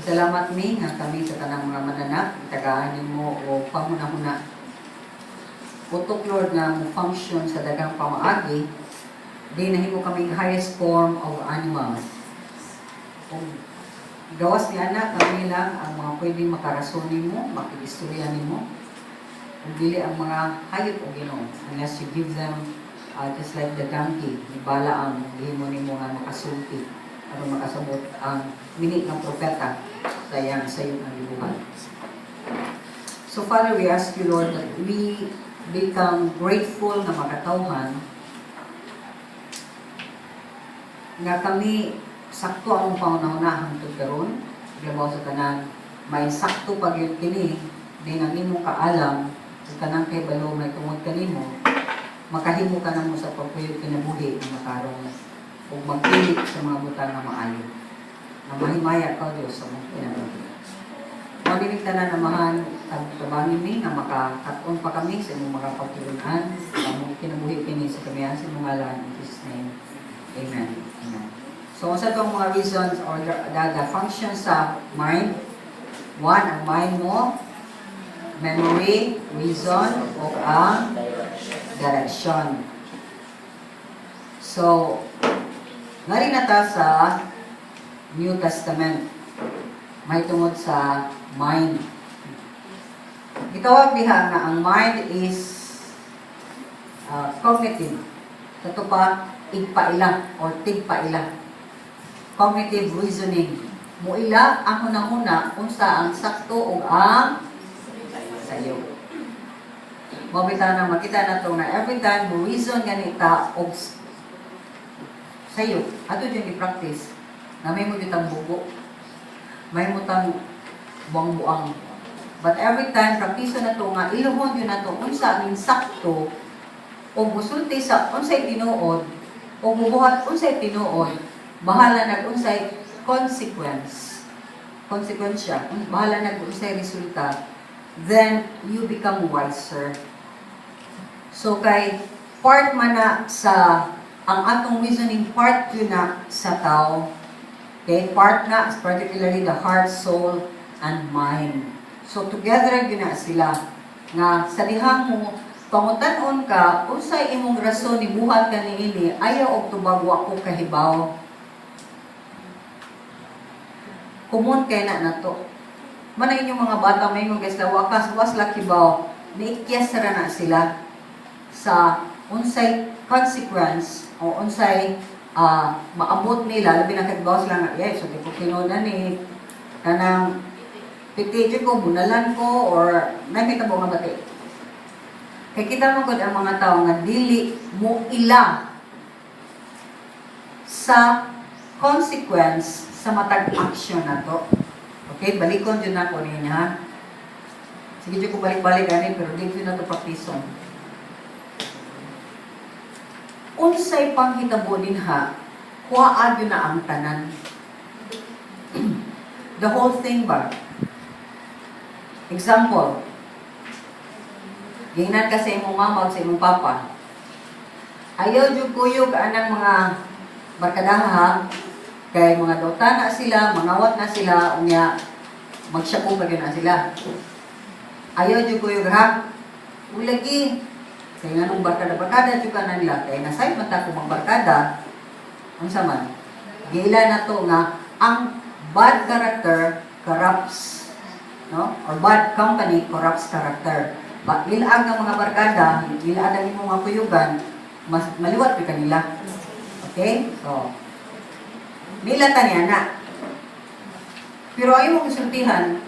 Salamat mi nga kami sa tanang mga mananap, tagaan nimo og panghuna-huna. Utok, Lord, nga mo function sa daghang pamaagi, di nahimo kaming highest form of animals. Ug gawas ni ana, kami lang ang mga pwedeng makarason nimo, makigistorya nimo. Ug dili ang mga hayop o Ginoo unless you give them just like the donkey, ni Balaam, gihimo nimo nga makasulti aron makasabot ang mini nga propeta sa iyang sayop nga gibuhat. So Father, we ask you, Lord, that we become grateful nga makatawhan nga kami sakto ang panghuna hangtod karon. Labaw sa tanan, may sakto pa gyud kini din ang imong kaalam ug tanang kahibalo may tungod kanimo makahimo ka namo sa pagpuyog kinabuhi nga matarong ug magpili sa mga butang nga maayo nga mahimaya ka, Dios, sa mong kinabuhi. Mao dili tanan, Amahan, tabangin mi nga makakat-on pa kami sa imong mga pagtulunan sa among kinabuhi kini sa kamihan sa imong ngalan. In Jesus' name. Amen. Amen. So unsa tong mga reasons or the functions sa mind? One, ang mind mo memory, reason, o ang direction. So, ngari na ta sa New Testament. May tungod sa mind. Gitawag diha nga ang mind is cognitive. Kato pa, igpaila or tigpaila. Cognitive reasoning. Muila ang hunahuna unsa ang sakto ug ang sayo. Mao bitaw na makita nato nga every time mo reason ganita og sayo, ato jud i-practice na may mo ditang bugo. May mo tang buang-buang. But every time practice na to nga iluhon yun nato unsa ang insakto o musulti sa unsay tinuod o mubuhat unsay tinuod, bahala nag unsay consequence, konsekwensya, bahala nag unsay resulta, then you become wiser. So kay part man na sa ang atong reasoning, part yun na sa tao. Okay, part na, particularly the heart, soul and mind. So together gyud na sila nga sa dihang mo pangutan-on ka unsay imong rason ni buhat ka niini, ayaw og tubag, "Wa ko kahibaw." Common kay na nato. Man ang inyong mga bata, may guys wa ka was kibaw, niikyas ra na sila sa unsay consequence o unsay maabot nila, labi na kay sila nga yes, so di ko tinuod ni kanang piti jud ko, bunalan ko or nakita mo nga bati. Kay kita mo gud ang mga tao nga dili mo ila sa consequence sa matag action nato. Okay, balikon jud nako niya ha. Sige jud ko balik-balik ani, pero di jud nato praktison. Unsay panghitabo dinha, kuhaa gyud na ang tanan. The whole thing ba? Example, gingnan ka sa imong mama o sa imong papa. Ayaw jud kuyog anang mga barkadaha ha, kay mga dota na sila, mangawat na sila, unya magsyapo pa gyud na sila. Ayaw jud kuyog ha. Ulagi, kay nganong barkada-barkada jud ka na nila, kay nasayod man ta kung magbarkada, unsa man? Giila na to nga ang bad character corrupts, no? Or bad company corrupts character. Ba, lilaag nga mga barkada, lilaag ang imong mga kuyugan, mas maliwat pa kanila. Okay? So, nila ta niya na. Pero ayaw mong isultihan,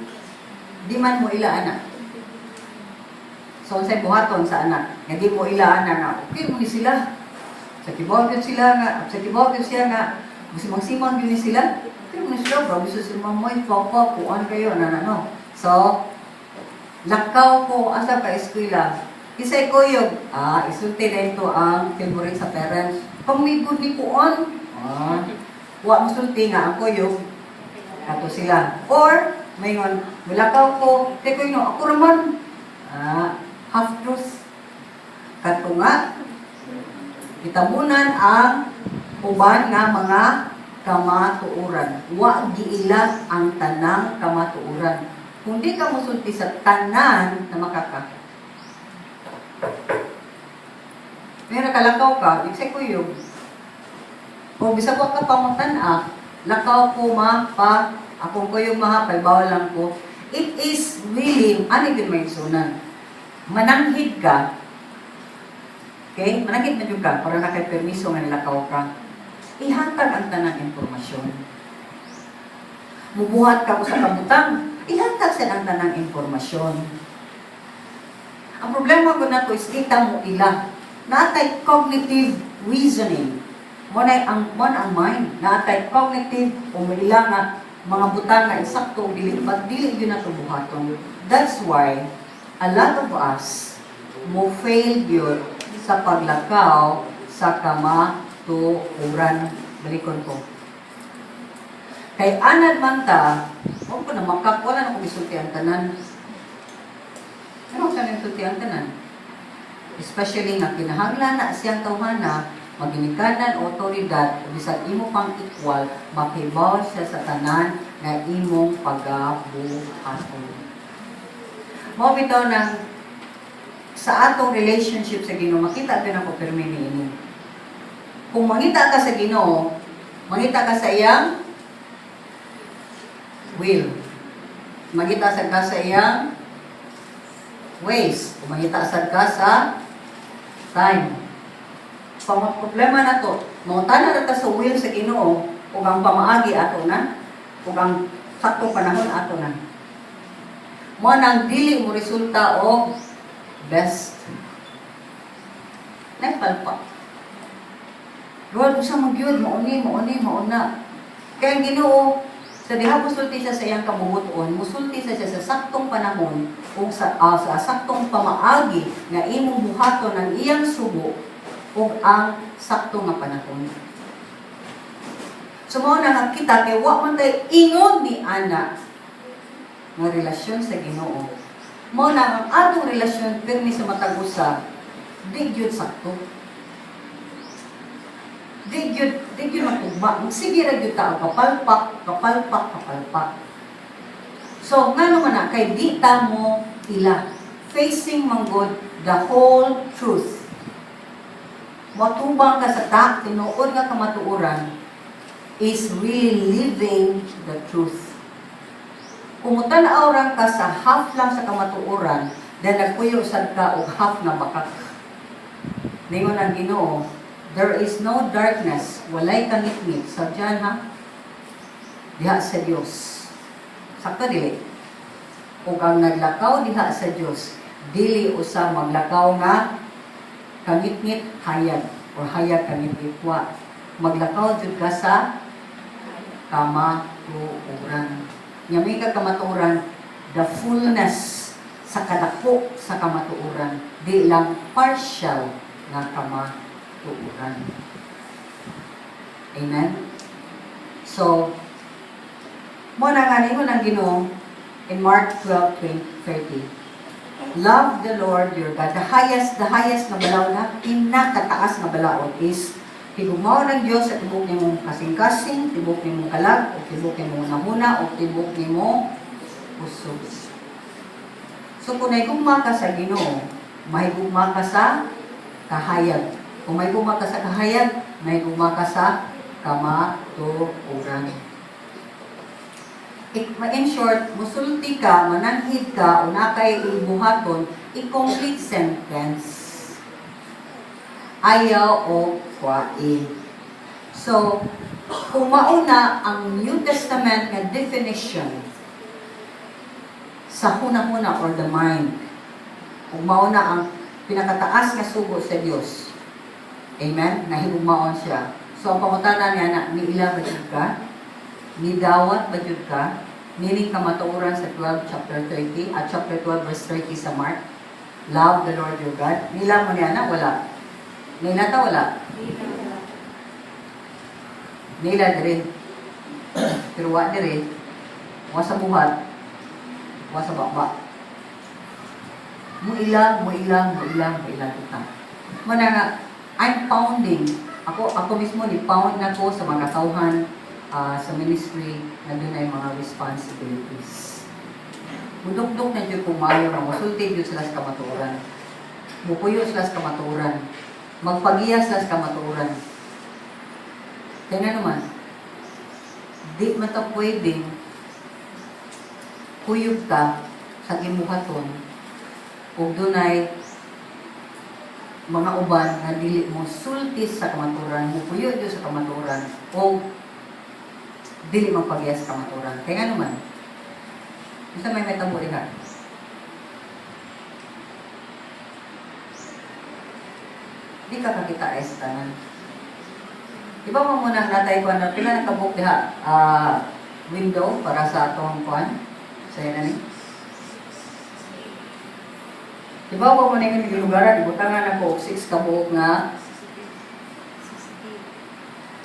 di man mo ila ana. So, unsay buhaton sa anak? Nga di mo ila ana nga, okay mo ni sila. Sa kibaw gyud sila nga, sa kibaw gyud siya nga, musimang-simang gyud ni sila. Okay mo ni sila, grabe sa sila mamoy, papa, kuan kayo, na no. So, lakaw ko, asa ka eskwela? Kisay kuyog, isulti na ito ang favorite sa parents. Pamigod ni kuan. Wa musulti nga ang kuyog, ato sila. Or, mayon, mulakaw ko, kay ko no, ako raman. Half truth. Kato nga, itabunan ang uban nga mga Kamatuoran. Wa giila ang tanang kamatuoran. Kung di ka musulti sa tanan na makaka. Pero kalakaw ka, ibig kuyog. Kung bisag wa ka pangutan-a, lakaw ko ma pa, akong kuyog mahapay, bawal lang ko. It is really, ano yun may sunan? Mananghid ka, okay? Mananghid na jud ka, para na kay permiso nga nilakaw ka. Ihatag ang tanang impormasyon. Mubuhat ka ko sa kabutang, ihatag sa ang tanang impormasyon. Ang problema ko nato is kita mo ila. Naa tay cognitive reasoning. Mo na ang mind. Naa tay cognitive o ila nga mga butang nga eksakto o dili, but dili yun nato buhaton. That's why a lot of us mo fail yun sa paglakaw sa kamatuoran. Balikon ko. Kay anad man ta, huwag ko na makak, wala na ko gisulti ang tanan. Ano sa nang sulti ang tanan? Especially nga kinahanglan na siyang tawhana, maginikanan o otoridad, o bisag imo pang equal, makibaw siya sa tanan nga imong pagabuhaton. Mao bitaw nang sa atong relationship sa Ginoo, makita gyud ako permi niini. Kung mangita ka sa Ginoo, mangita ka sa iyang will. Mangita sad ka sa iyang ways. Kung mangita sad ka sa time. Pang problema na to, mangutana ra ta sa will sa Ginoo ug ang pamaagi ato na, ug ang saktong panahon ato na. Mo nang dili mo resulta og best. Nagpalpa. Lord, usa mo gyud, mauni, mauni, mauna. Kaya ang Ginoo, sa diha musulti siya sa iyang kabubut-on, musulti siya sa saktong panahon ug sa saktong pamaagi nga imong buhaton ang iyang sugo ug ang sakto nga panahon. So mao na nga kita kay wa man tay ingon ni ana nga relasyon sa Ginoo. Mao na ang atong relasyon pirmi sa matag usa di gyud sakto. Di gyud matugma. Sige ra gyud ta og kapalpak, kapalpak, kapalpak. So ngano man na kay di ta mo ila facing manggod the whole truth. Motubang ka sa ta tinuod nga kamatuoran is really living the truth. Kung mutan-aw ra ka sa half lang sa kamatuoran, then nagpuyo sad ka og half nga bakak. Ningon ang Ginoo, there is no darkness, walay kangitngit sa diyan ha. Diha sa Dios. Sakto dili? Ug ang naglakaw diha sa Dios, dili usa maglakaw nga kangitngit hayag or hayag kangitngit wa. Maglakaw jud ka sa kamatuoran. Nya may ka kamatuoran, the fullness sa kadako sa kamatuoran, di lang partial nga kamatuoran. Amen? So, mo na nga ningon ang Ginoo in Mark 12:30. Love the Lord your God. The highest nga balaod na, pinakataas nga balaod is higugmaon ang Dios sa tibok nimong kasing-kasing, tibok nimong kalag, o tibok nimong hunahuna, o tibok nimong kusog. So kung nahigugma ka sa Ginoo, mahigugma ka sa kahayag. Kung mahigugma ka sa kahayag, mahigugma ka sa kamatuoran. In short, musulti ka, mananhid ka, o na kay ibuhaton, i-complete sentence. Ayaw o kwain. So, kung mauna ang New Testament nga definition sa huna-huna or the mind, kung mauna ang pinakataas nga sugo sa Dios, amen? Nahigugmaon siya. So, ang pangutana niya na, niila ba jud ka? Nidawat ba jud ka? Nining kamatuoran sa 12 chapter 30 at chapter 12 verse 30 sa Mark. Love the Lord your God. Nila mo niya na? Wala. Nila ta wala? Nila dire. Pero wa dire. Wa sa buhat. Wa sa baba. Muila, muila, muila, muila kita. Muna nga, I'm pounding. Ako mismo ni pound na ko sa mga tawhan. sa ministry na dunay mga responsibilities. Mudukdok na jud kung maayo nga mosulti jud sila sa kamatuoran. Mupuyo sila sa kamatuoran. Magpagiya sila sa kamatuoran. Kaya nga naman, di man ta pwedeng kuyog ka sa gimuhaton ug dunay mga uban nga dili mo sulti sa kamatuoran, mupuyo jud sa kamatuoran o dili magpagiya sa kamatuoran. Kaya nga naman, unsa may mahitabo diha? Di ka kakita ay sa tanan. Di ba mo muna natay ko na pila nakabook diha, window para sa atong kuan sa na ni? Di ba mo muna yung lugaran, ibutangan ako og 6 ka buok nga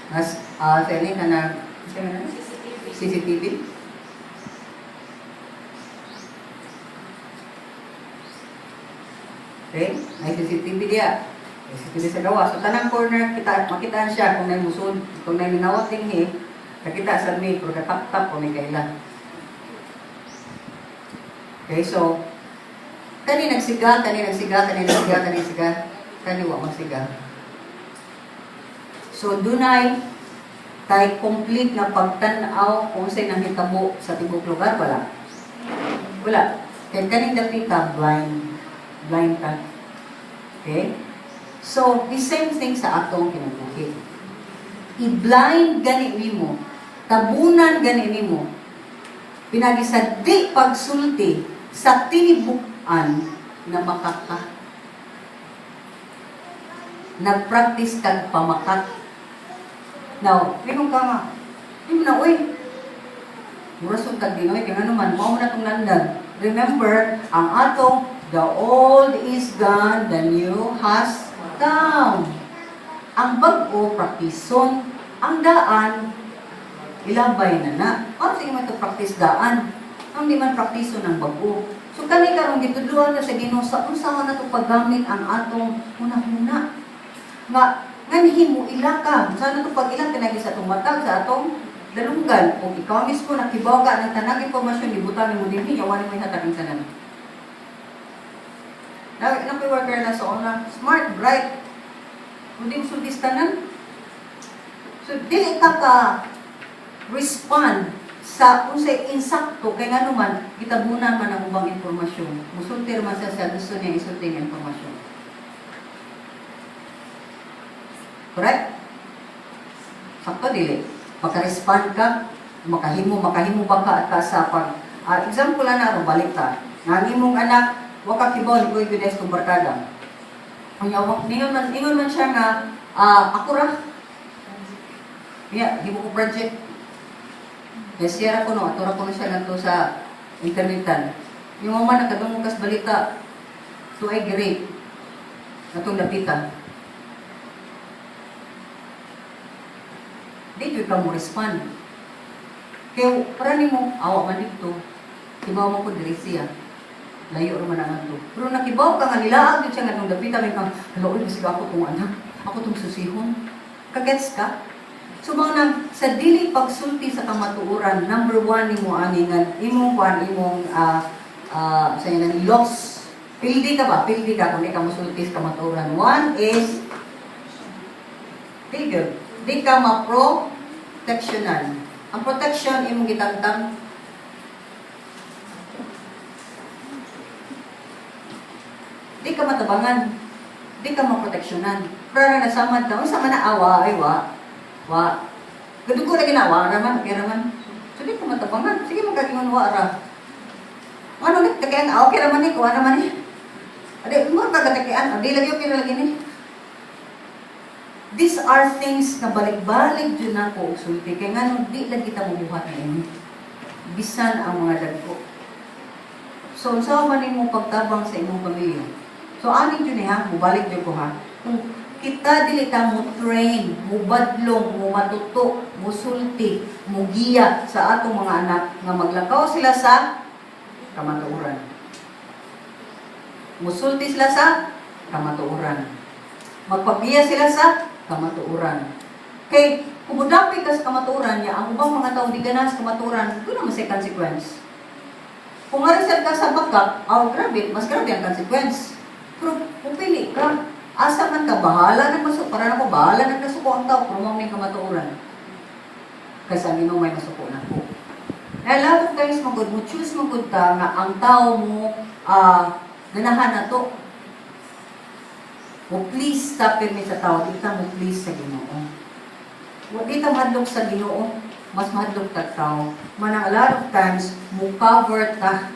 nga sa ini kanang sa na CCTV. Okay? May CCTV diya. May CCTV sa gawas. So, tanang corner, kita, makitaan siya kung may musud, kung may minawat dinhi, nakita sa mi, pero katap-tap kung may kaila. Okay, so, kani nagsiga, kani nagsiga, kani nagsiga, kani nagsiga, kani wa magsiga. So, dunay kay complete nga pagtan-aw kung unsay nahitabo sa tibok lugar, wala. Wala. Kay kaning dapita, blind. Blind ta. Okay? So, the same thing sa atong kinabuhi. I-blind gani nimo, tabunan gani nimo, pinagi sa di pagsulti sa tinibukan na makaka. Nag-practice kag pamakat. Now, mingon ka nga, di mo na, uy, murasog kag dinoy, kaya nga naman, mao na itong nandan. Remember, ang atong, the old is gone, the new has come. Ang bag-o, praktison, ang daan, ilabay na na. Ano sige man ito practice daan? Ang di man praktison ang bag-o. So kani karon gitudloan na sa Ginoo sa unsa man nato paggamit ang atong hunahuna. Nga nganhimo ila ka. Unsa na to pag-ila pinagi sa atong matag sa atong dalunggan. Kung ikaw mismo nakibaw ka ng tanang impormasyon ibutang nimo dinhi, yawan nimo ihatag ang tanan. Na na worker na sa una, smart, bright. Kundi mo sultis tanan. So dili ka ka respond sa unsay insakto kay ngano man gitabunan man ang ubang impormasyon. Musulti man siya sa gusto niya isulti nga impormasyon. Correct? Sakto dili. Maka-respond ka, makahimo ba ka ka sa pag example na aron balik ta. Nga ang imong anak wa ka kibaw ni kuy gyud itong barkada. Unya wa ningon man siya nga ako ra. Niya, himo ko project. Kaya siya ra ko no, ato ra ko no siya ngadto sa internetan. Yung mama nakadungog kas balita, tuay gi-rape. Atong dapita. Di jud ka mo respond. Kaya para nimo awa man dito. Kibaw mo ko diri siya. Layo ra man ang adto. Pero nakibaw ka nga nilaag jud siya ngadtong dapita may kang hala oy bisig ako tong anak. Ako tong susihon. Kagets ka? So mao nang sa dili pagsulti sa kamatuoran, number one nimo ani nga imong kuan imong sa nang loss. Pildi ka ba? Pildi ka kung di ka mosulti sa kamatuoran. One is figure. Di ka ma-protectionan. Ang protection imong gitangtang. Di ka matabangan. Di ka maproteksyonan. Pero nasamad ka, unsa man na awa, ay wa. Wa. Gadugo lagi na, wa raman, okay raman. So di ka matabangan. Sige magkagingon wa ra. Ano ni takian, okay raman ni, kuha raman ni. Adi, mo ka katakian, adi lagi okay ra lagi ni. These are things na balik-balik jud nako og sulti kay nganong di lagi ta mobuhat niini. Bisan ang mga dagko. So unsa man nimo pagtabang sa imong pamilya? So ani jud ni ha, mobalik jud ko ha. Kung kita dili ta mo train, mo badlong, mo matuto, mo sulti, mo giya sa atong mga anak nga maglakaw sila sa kamatuoran. Musulti sila sa kamatuoran. Magpagiya sila sa kamatuoran. Kay kung mudapig ka sa kamatuoran niya, ang ubang mga tao di ganahan sa kamatuoran, doon naman sa consequence. Kung nga ka sa bakak, oh, grabe, mas grabe ang consequence. Pero kung pili ka, asa man ka, bahala na masuko, para na ko, bahala na nasuko ang tao, pero mao ning kamatuoran. Kasi ang Ginoo may masuko na ko. A lot of times magud mo choose magud ta nga ang tao mo ganahan na to. Mo please ta pirmi sa tao, di ta mo please sa Ginoo. Wa di ta mahadlok sa Ginoo, mas mahadlok ta tao. Manang a lot of times mo cover ta.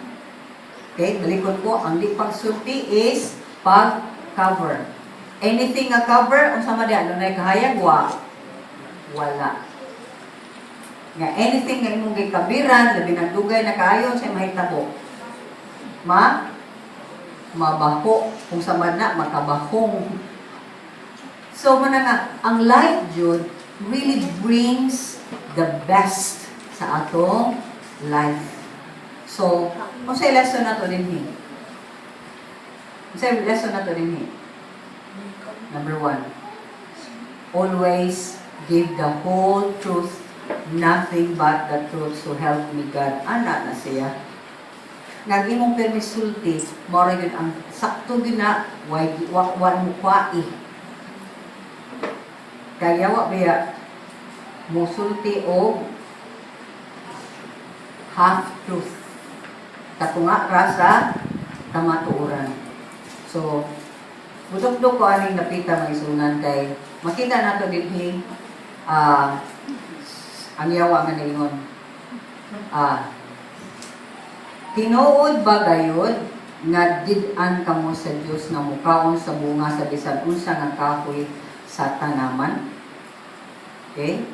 Okay, balikon ko, ang di pagsulti is pag-cover. Anything nga cover, unsa man diha, dunay kahayag wa? Wala. Nga anything nga imong gikabiran, labi na dugay na kaayo sa mahitabo. Mabaho kung sa man na makabahong. So mo na nga ang light jud really brings the best sa atong life. So, unsay lesson nato dinhi? Unsay lesson nato dinhi? Number one, always give the whole truth, nothing but the truth, so help me God. Ana na siya. Nga imong permisulti, mao ra gyud ang sakto gyud na, way wa, wa mo kwai. Kaya wa biya musulti og half truth. Katunga ra sa kamatuoran. So, budok-dok ko aning napita, mga isunan, kay makita nato dinhi ang yawa nga niingon. Tinuod ba gayud nga did-an kamo sa Dios nga mukaon sa bunga sa bisan unsa nga kahoy sa tanaman? Okay?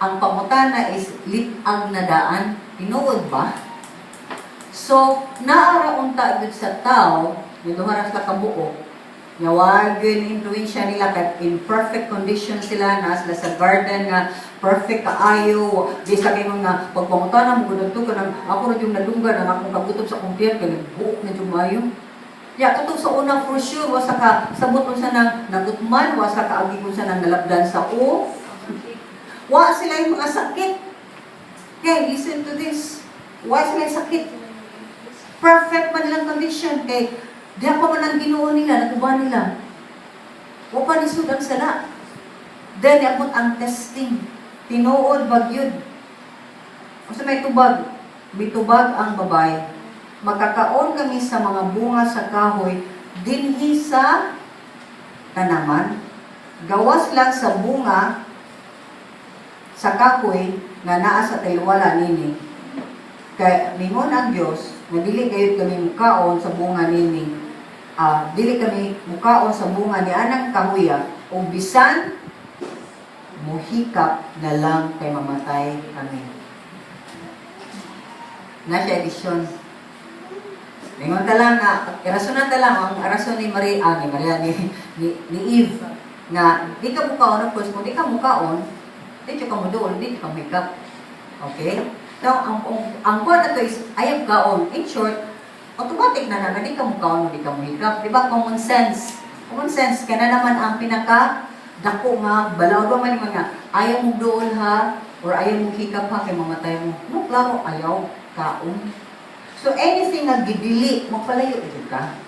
Ang pangutana is lit-ag na daan, tinuod ba? So, naara unta gyud sa tao, nga duha ra sila kabuok, nga wa gyud ni impluwensya nila kay in perfect condition sila, na sila sa garden nga perfect kaayo, di sa kay nga pagpangutana mo gud ka nang ako ra yung nadunggan ang akong kagutom sa akong tiyan kay nagbuok na jud maayo. Ya, katong sa una, for sure, wa sa ka sabot unsa nang nagutman, wa sa kaagi unsa nang nalabdan sa o. Wa sila yung mga sakit. Okay, listen to this. Wa sila yung sakit. Perfect man nilang condition kay diha pa man ang Ginoo nila, natuba nila. Wa pa nisud ang sala. Then niabot ang testing. Tinuod ba gyud? Unsa may tubag? Mitubag ang babae. Makakaon kami sa mga bunga sa kahoy dinhi sa tanaman. Gawas lang sa bunga sa kahoy nga naa sa taliwala nini. Kay mingon ang Dios nga dili gayud kami mukaon sa bunga nini. Dili kami mukaon sa bunga ni anang kahuya o bisan muhikap na lang kay mamatay kami. Na siya edisyon. Mingon ta lang nga, irasonan ta lang ang rason ni Maria, ni Maria ni Eve nga di ka mukaon. Of course, kung di ka mukaon, di ka muduol, di ka muhikap. Okay? Now, ang kuwan na to is ayaw kaon. In short, automatic na na nga di ka mukaon, di ka muhikap. Di ba? Common sense. Common sense, kana naman ang pinaka dako nga balaod ba man yung mga ayaw mong duol ha or ayaw mong hikap ha kay mamatay mo. No, klaro, ayaw kaon. So anything nga gidili, magpalayo jud ka.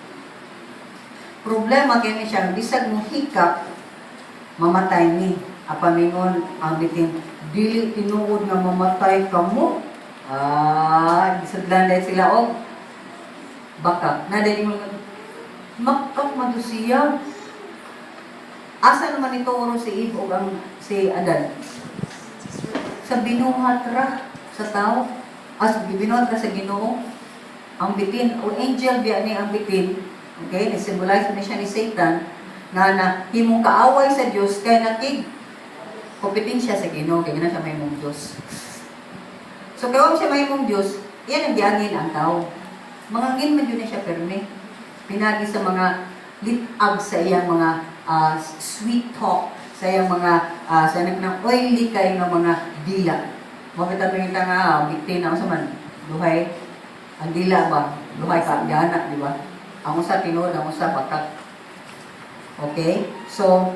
Problema kay ni siya, bisag mo hikap, mamatay ni. Apan mingon ang bitin, dili tinuod nga mamatay kamo. Gisudlan dahil sila og baka. Na dahil mo makak man to siya. Asa naman ito oro si Eve o ang si Adan? Sa binuhat ra sa tao. As binuhat ra sa Ginoo. Ang bitin o angel biya ni ang bitin. Okay, ni-symbolize ni siya ni Satan nga na himong kaaway sa Dios kay nakig kompetensya sa Ginoo kay gina siya mahimong Dios. So kay wa siya mahimong Dios, iyan ang giangin ang tao. Mangangin man jud na siya permi. Pinagi sa mga litag sa iyang mga sweet talk, sa iyang mga sa iyang ng oily kay nga mga dila. Makita mo yung nga bitin na unsa man duhay ang dila ba, duhay ka gana, di ba? Ang usa tinuod, ang usa bakak. Okay? So,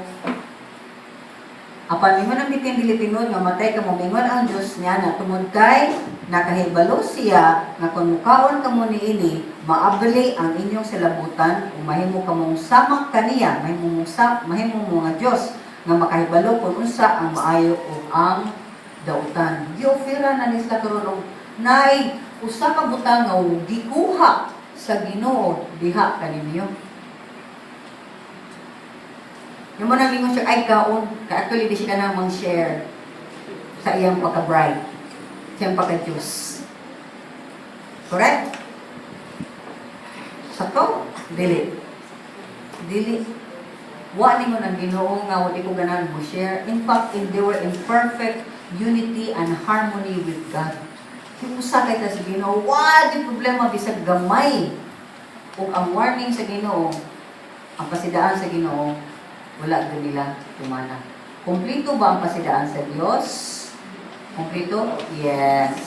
Apan mingon ang bitin, dili tinuod nga matay kamo, mingon ang Dios niya na tungod kay nakahibalo siya nga kung mukaon kamo niini, maabli ang inyong salabutan ug mahimo kamong sama kaniya, mahimo mong sa mahimo mo nga Dios nga makahibalo kung unsa ang maayo ug ang dautan. Giofera na ni sila karon og naay usa ka butang nga gikuha sa Ginoo diha kaninyo. Yung mo nang lingon siya, ay kaon, ka actually di siya kanang mang-share sa iyang pagka-bright, sa iyang pagka-Diyos. Correct? Sakto? Dili. Dili. Wa ningon ang Ginoo nga wa di ko ganahan mo share. In fact, they were in perfect unity and harmony with God. Kung usa kay ta sa Ginoo, wa di problema bisag gamay. Ug ang warning sa Ginoo, ang pasidaan sa Ginoo, wala gyud nila tumana. Kumplito ba ang pasidaan sa Dios? Kumplito? Yes.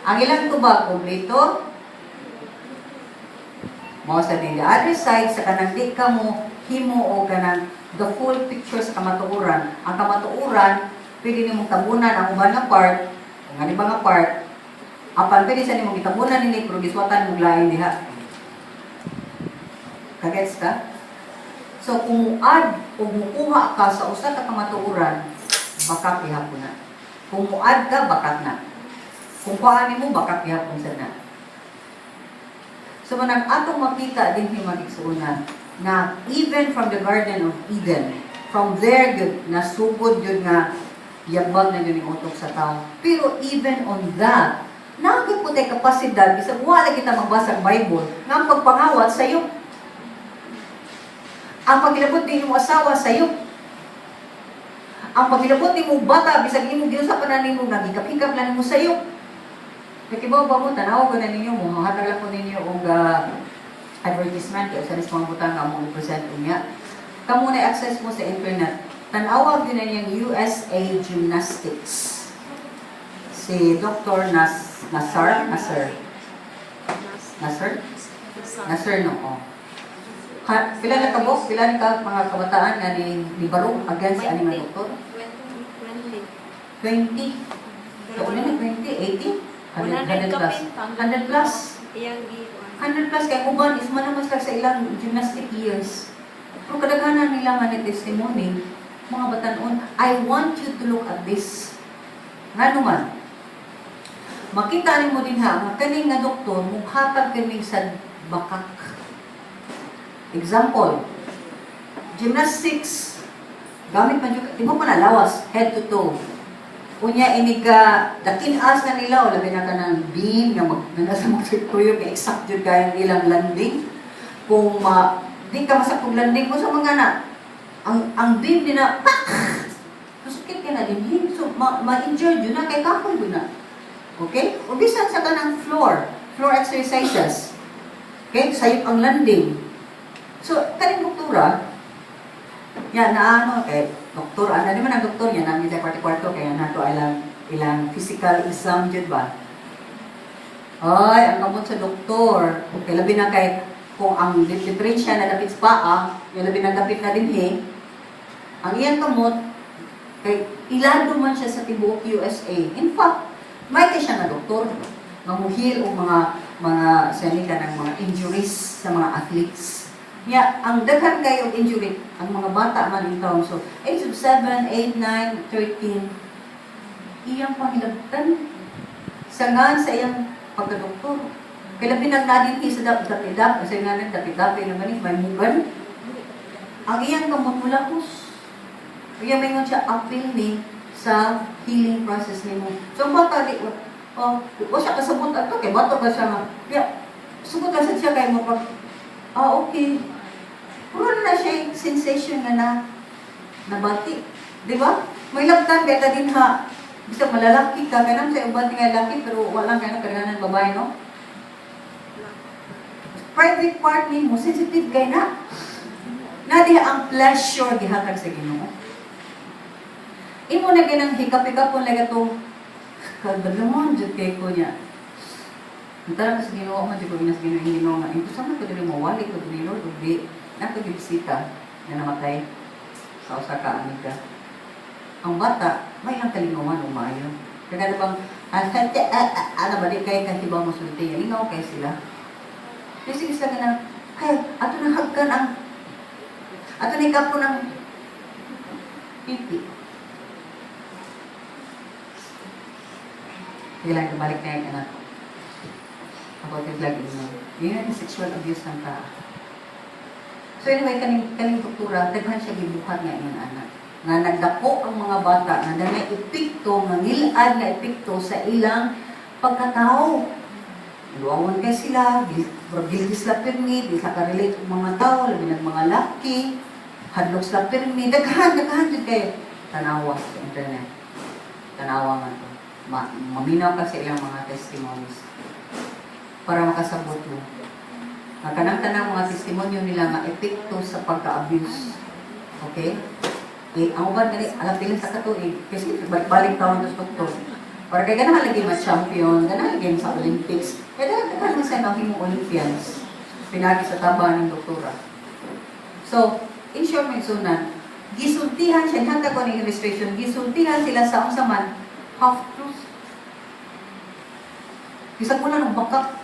Ang ilang tubag, kumplito? Mao sa the other side, sa kanang di ka mo himo o kanang the full picture sa kamatuoran. Ang kamatuoran, pwede nimong tabunan ang uban nga part, ang ano ba nga part, apan pwede sa nimong gitabunan nini pero giswatan mo lain diha. Kagets ka? So kung muad o mukuha ka sa usa ka kamatuoran, bakak gihapon na. Kung muad ka, bakak na. Kung kuhaan nimo, bakak gihapon sa na. So manang atong makita din mga igsuonan na even from the Garden of Eden, from there gyud nasugod gyud nga yabag na gyud ning utok sa tao. Pero even on that, naa gyud po tay kapasidad bisag wala kita magbasa ang Bible nga ang pagpangawat sayo. Ang paghilabot ni imong asawa sayo. Ang paghilabot nimo bata bisag imo giusa pa na nimo nga gikap-hikap lang nimo sayo. Nakibaw ba mo, tanaw ko na ninyo, muhatag lang ko ninyo og advertisement kay usa ni sa mga butang nga among i-present unya. Kamo na access mo sa internet. Tan-awa gyud na niyang USA Gymnastics. Si Dr. Nas Nasar, Nasser, Nasser, Nasser no. Oh. Ha, pila na ka mo? Pila na ka mga kabataan nga ni baro against ani nga doktor? 20. 20. So, ano na 20? 80? 100, 100 plus. 100 plus. Iyang gi 100 plus kay uban is man naman sila sa ilang gymnastic years. Pero kadaghanan nila nga ni testimony, mga batanon, I want you to look at this. Ngano man? Makita nimo din ha, nga kaning nga doktor mughatag kini sa bakak. Example, gymnastics, gamit man jud, di mo pa lawas, head to toe. Unya inig ka dakin-as na nila o labi na ka ng beam nga mag nga nasa magtuyok nga exact jud kayong ilang landing. Kung ma, di ka masakog landing mo sa mga na ang beam din na pak, masakit ka na din, so ma-injure jud na kay kahoy jud na, okay? O bisan sa kanang floor floor exercises, okay, sayop ang landing. So kaning doktora ya na ano kay doktor ano di man ang doktor niya namin sa kwarto-kwarto kaya nato ilang ilang physical exam jud ba. Ay, ang kamot sa doktor kay labi na kay kung ang diferensya na dapit sa paa, yung labi na dapit na dinhi ang iyang kamot kay ilado man siya sa tibuok USA. In fact, may kay siya nga doktor nga muhil og mga sa ng mga injuries sa mga athletes. Ya, ang daghan kayo og injury, ang mga bata man in town. So, age of 7, 8, 9, 13, iyang pangilabtan. Sangan sa iyang pagkadoktor. Kay labi nang nadinhi sa dapidap, kasi nga nang dapid-dapid naman ni may mugan. Ang iyang kamot mulakos. Kaya may siya appeal ni sa healing process nimo. So ang bata di oh, wa siya kasabot ato kay bato ka siya nga. Kaya sugod ka sa siya kay mo pag ah okay. Puro na siya yung sensation nga na nabati. Di ba? May labtan kay ta din ha. Bisag malalaki ka, kay sa uban nga laki pero walang kay kadaghanan babae, no? Private part nimo sensitive kay na. Na diha ang pleasure gihatag sa Ginoo. Imo na ginang hikap-hikapon lagi atong kadalumon jud kay ko niya. Ang sa Ginoo man jud ko ginas Ginoo Ginoo nga imposible ko dili mawali ko dili Lord ug di nako gibisita nga namatay sa usa ka amiga. Ang bata, may lang kalingawan o maayo. Kaya na bang, ah, ah, ah, ano ba, di kay kahibaw mo sulti, lingaw kay sila. Kasi sila ka na, ay, ato na hagkan ang, ato na ikapo ng pipi. Sige lang, balik na yung anak. About yung lagi mo. Yun ang sexual abuse ng tao. So anyway, kaning doktora, daghan siya gibuhat nga ingon anak. Nga nagdako ang mga bata nga danay epekto, nga ngilad nga epekto sa ilang pagkatao. Luwangon kay sila, guilty sila pirmi, di sila ka-relate og mga tao, labi nag mga laki, hadlok sila pirmi, daghan jud kayo. Tanawa sa internet. Tanawa man to. Maminaw ka sa ilang mga testimonies para makasabot mo. Nga kanang tanang mga testimonyo nila nga epekto sa pagka-abuse. Okay? Eh, ang uban gani, alam pila sa katuig, kasi balik-balik taon sa doktor. Para kay ganahan lagi ma-champion, ganahan lagi sa Olympics. Kaya daghan man sa nahimong Olympians. Pinagi sa taba ng doktora. So, in short, may sunan, gisultihan siya, hanta ko ng illustration, gisultihan sila sa unsa man, half truth. Bisag ko na ng bakak.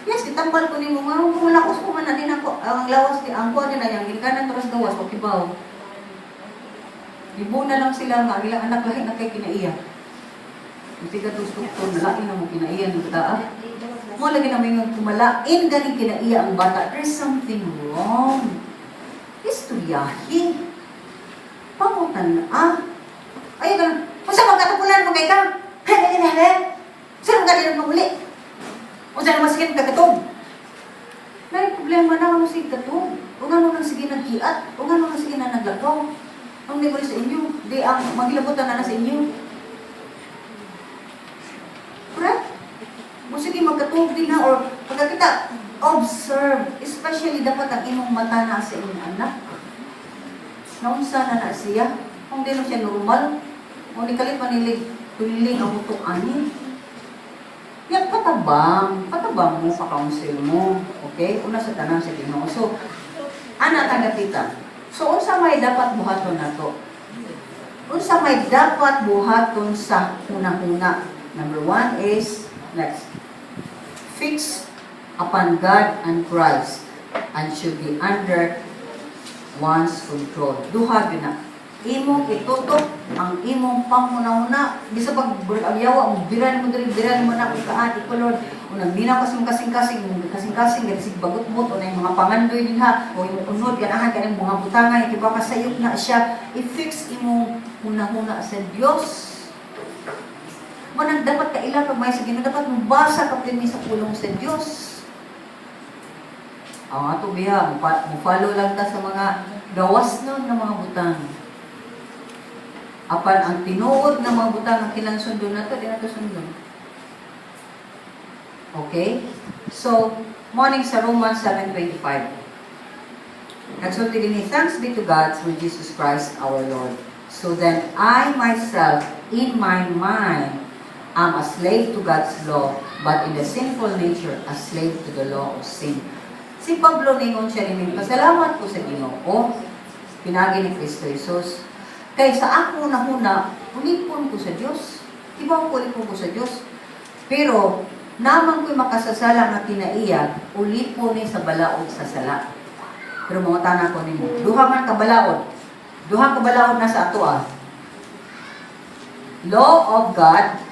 Yes, itambal ko nimo nga wala ko sa man din ako ang lawas ni ang kuan nila yang gikanan turas gawas o kibaw. Ibo na lang sila nga ang ilang anak lahi na kay kinaiya. Hindi ka tos doktor, nalain na mo kinaiya ng bata. Mo lagi na may kumalain ganing kinaiya ang bata. There's something wrong. Istoryahi. Pangutan ah. Ay ka lang. Unsa man katupulan mo kay ka? Hey, hey, hey, hey. Saan ka din muli? Unsa naman sige katong? Nay problema na ano sige katong. O nga nang sige nagkiat, o nga nang sige na naglakaw. Ang di ko sa inyo, di ang magilabutan na na sa inyo. Correct? O sige magkatuog din na or pagkakita, observe. Especially dapat ang imong mata na sa imong anak. Naunsa na na siya. Kung di na siya normal, o ni kalit manilig, tuliling ang utok ani. Yan, patabang. Patabang mo, pa-counsel mo. Okay? Una sa tanan sa Ginoo. So, ana tagatita. So, unsa may dapat buhaton nato? Unsa may dapat buhaton sa hunahuna? Number one is, next, fix upon God and Christ and should be under one's control. Duha gyud na. Imong itutok ang imong panghuna-huna. Bisa pag ang yawa mo biran mo diri, biran mo na kung kaan iko Lord. Unang minaw kasi mong kasing-kasing, mong kasing-kasing ganit sig bagot mo to na yung mga pangandoy din ha o imong unod ganahan kaning mga butangay di ba kasayop na siya. I-fix imong hunahuna sa Dios. Manang dapat kaila pag may sa Ginoo, dapat mobasa ka pirmi sa pulong sa Dios. Ang ato biya, mo-follow lang ta sa mga gawas nun ng mga butang. Apan ang tinuod ng mga butang ang kinang sundon nato, di nato sundon. Okay? So, morning sa Romans 7:25. Nagsulti din ni, "Thanks be to God through Jesus Christ our Lord. So then, I myself, in my mind, am a slave to God's law, but in the sinful nature, a slave to the law of sin." Si Pablo ningon siya ni, pasalamat ko sa Ginoo, pinagi ni Kristo Jesus. Kay sa ako nahuna, ulipon ko sa Dios. Iba ko ulipon ko sa Dios. Pero naman ko'y makasasala nga kinaiya, ulipon ni sa balaod sa sala. Pero mangutana ko nimo, duha man ka balaod. Duha ka balaod na sa ato ah. Law of God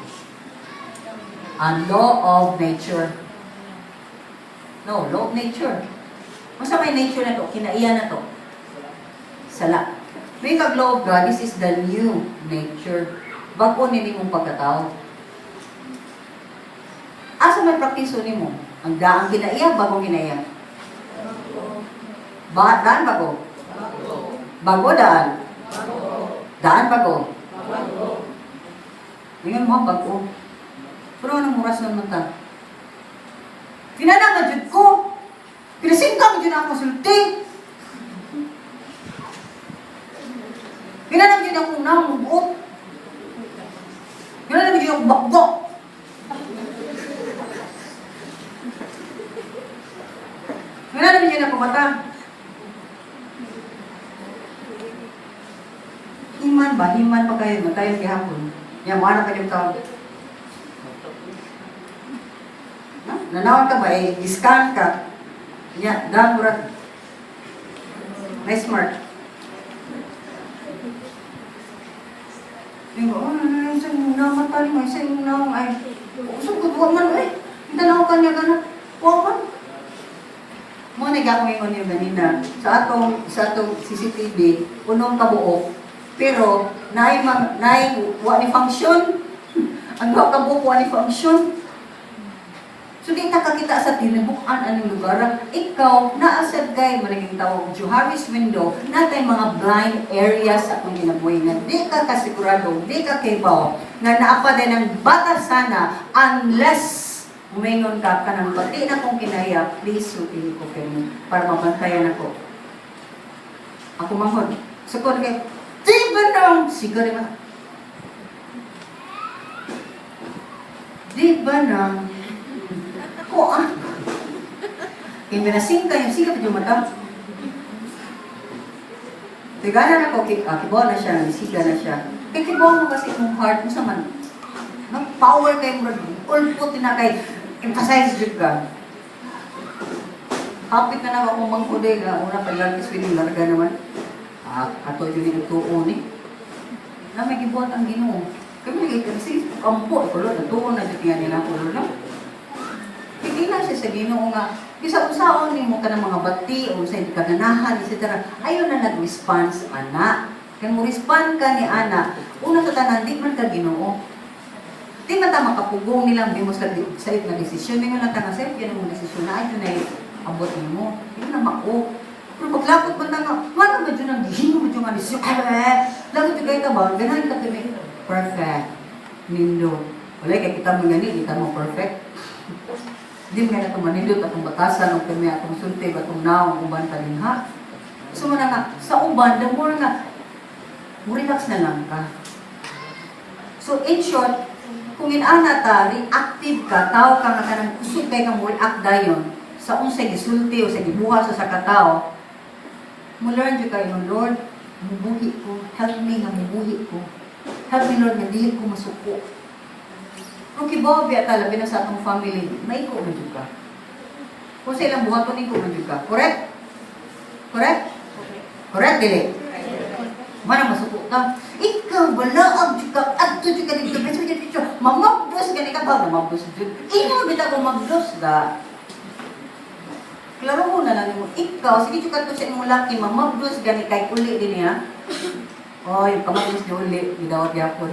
and law of nature. No, law of nature. Unsa may nature na to? Kinaiya na to. Sala. May kag law of God, this is the new nature. Bag-o ni nimong pagkatao. Asa may praktiso nimo? Ang daang kinaiya, bagong kinaiya? Ba, daan bago? Bago daan? Daan bago? Ngayon mo, bago. Pero anong oras naman ta? Kinana nga jud ko. Pinasingkang jud ako sulti. Kinana jud ako na mubuot. Kinana jud ako bakgo. Kinana jud ako mata. Human Himan ba? Himan pa kayo, matayon gihapon. Ya, mo ka yung tawag. No? Nanawag ka ba? Eh, scan ka. Ya, done, murag. Nice mark. Ingo, oh, ano ano sa imong mata ni sa imong naong ay. Usog wa man eh. Tanaw ka niya gana. Wa man. Mo na gakong ingon yung ganina sa atong CCTV unong kabuok pero naay mang naay wa ni function ang wa kabuok, wa ni function. So di ta kakita sa tinubukan aning lugar. Ikaw naa sad kay managing tawag Johari's window, natay mga blind areas sa akong kinabuhi nga di ka kasigurado, di ka kibaw nga naa pa din ang bata sana unless umingon ka kanang pati na kong kinaya, please sultihi ko kamo para mabantayan ako. Ako manghod. Sukod kay, di ba nang, siga rin man. Di ba nang, ko ah. Kaya minasing kayo, siga pa yung mata. Tigana na ko, kibaw na siya, siga na siya. Kaya kibaw mo kasi imong heart mo sa man. No, power kayo mo, ulpot na kay, emphasize jud ka. Hapit na lang ako manghuday nga, una pa lang iswining larga naman. Ah, ato yun yung tuon ni. Na may gibuhat ang Ginoo. Kami lagi kasi kampo, ikulo, natuon na jud nga nila kulo no. Higila siya sa Ginoo nga bisag usaon nimo kanang mga bati o sa hindi kaganahan, etc. Ayaw na nag-response ana. Kay mo respond ka ni ana, una sa tanan di man ka Ginoo. Di man ta makapugong nilang bimos sa sayop nga desisyon. Mingon lang ta nga sayop yan ang desisyon na ay na abot nimo. Di na mao. Pero paglapot man ta nga, wala ba dyan ang gihimo mo dyan nga desisyon? Ay, lagot yung ta ba? Ganahan ka tumi. Perfect. Nindo. Wala kay kita mo gani, kita mo perfect. Di mo na ito manindot atong batasan o kami atong sulti atong naong uban pa din ha. So mo na nga, sa uban, the more nga, mo relax na lang ka. So in short, kung inana ta, reactive ka, tao ka nga kanang kusog kay ka mo react dayon sa unsay gisulti o sa gibuhat sa katao, mo learn jud kayo, "Lord, mubuhi ko, help me nga mubuhi ko. Help me, Lord, nga dili ko masuko." Pero kibaw biya ta, labi na sa atong family, maiko man jud ka. Kung sa ilang buhaton, iko man jud ka. Correct? Correct? Correct, dili? Mana masuko ka. Ikaw, balaag jud ka, adto jud ka dito, beso jud dito. Mamabdos gani ka ba? Mamabdos jud. Ikaw bitaw ko mabdos da. Klaro mo na lang mo. Ikaw, sige jud ka to sa imong laki, mamabdos gani kay uli din niya. Oh, yung kamabdos ni uli, gidawat gyapon.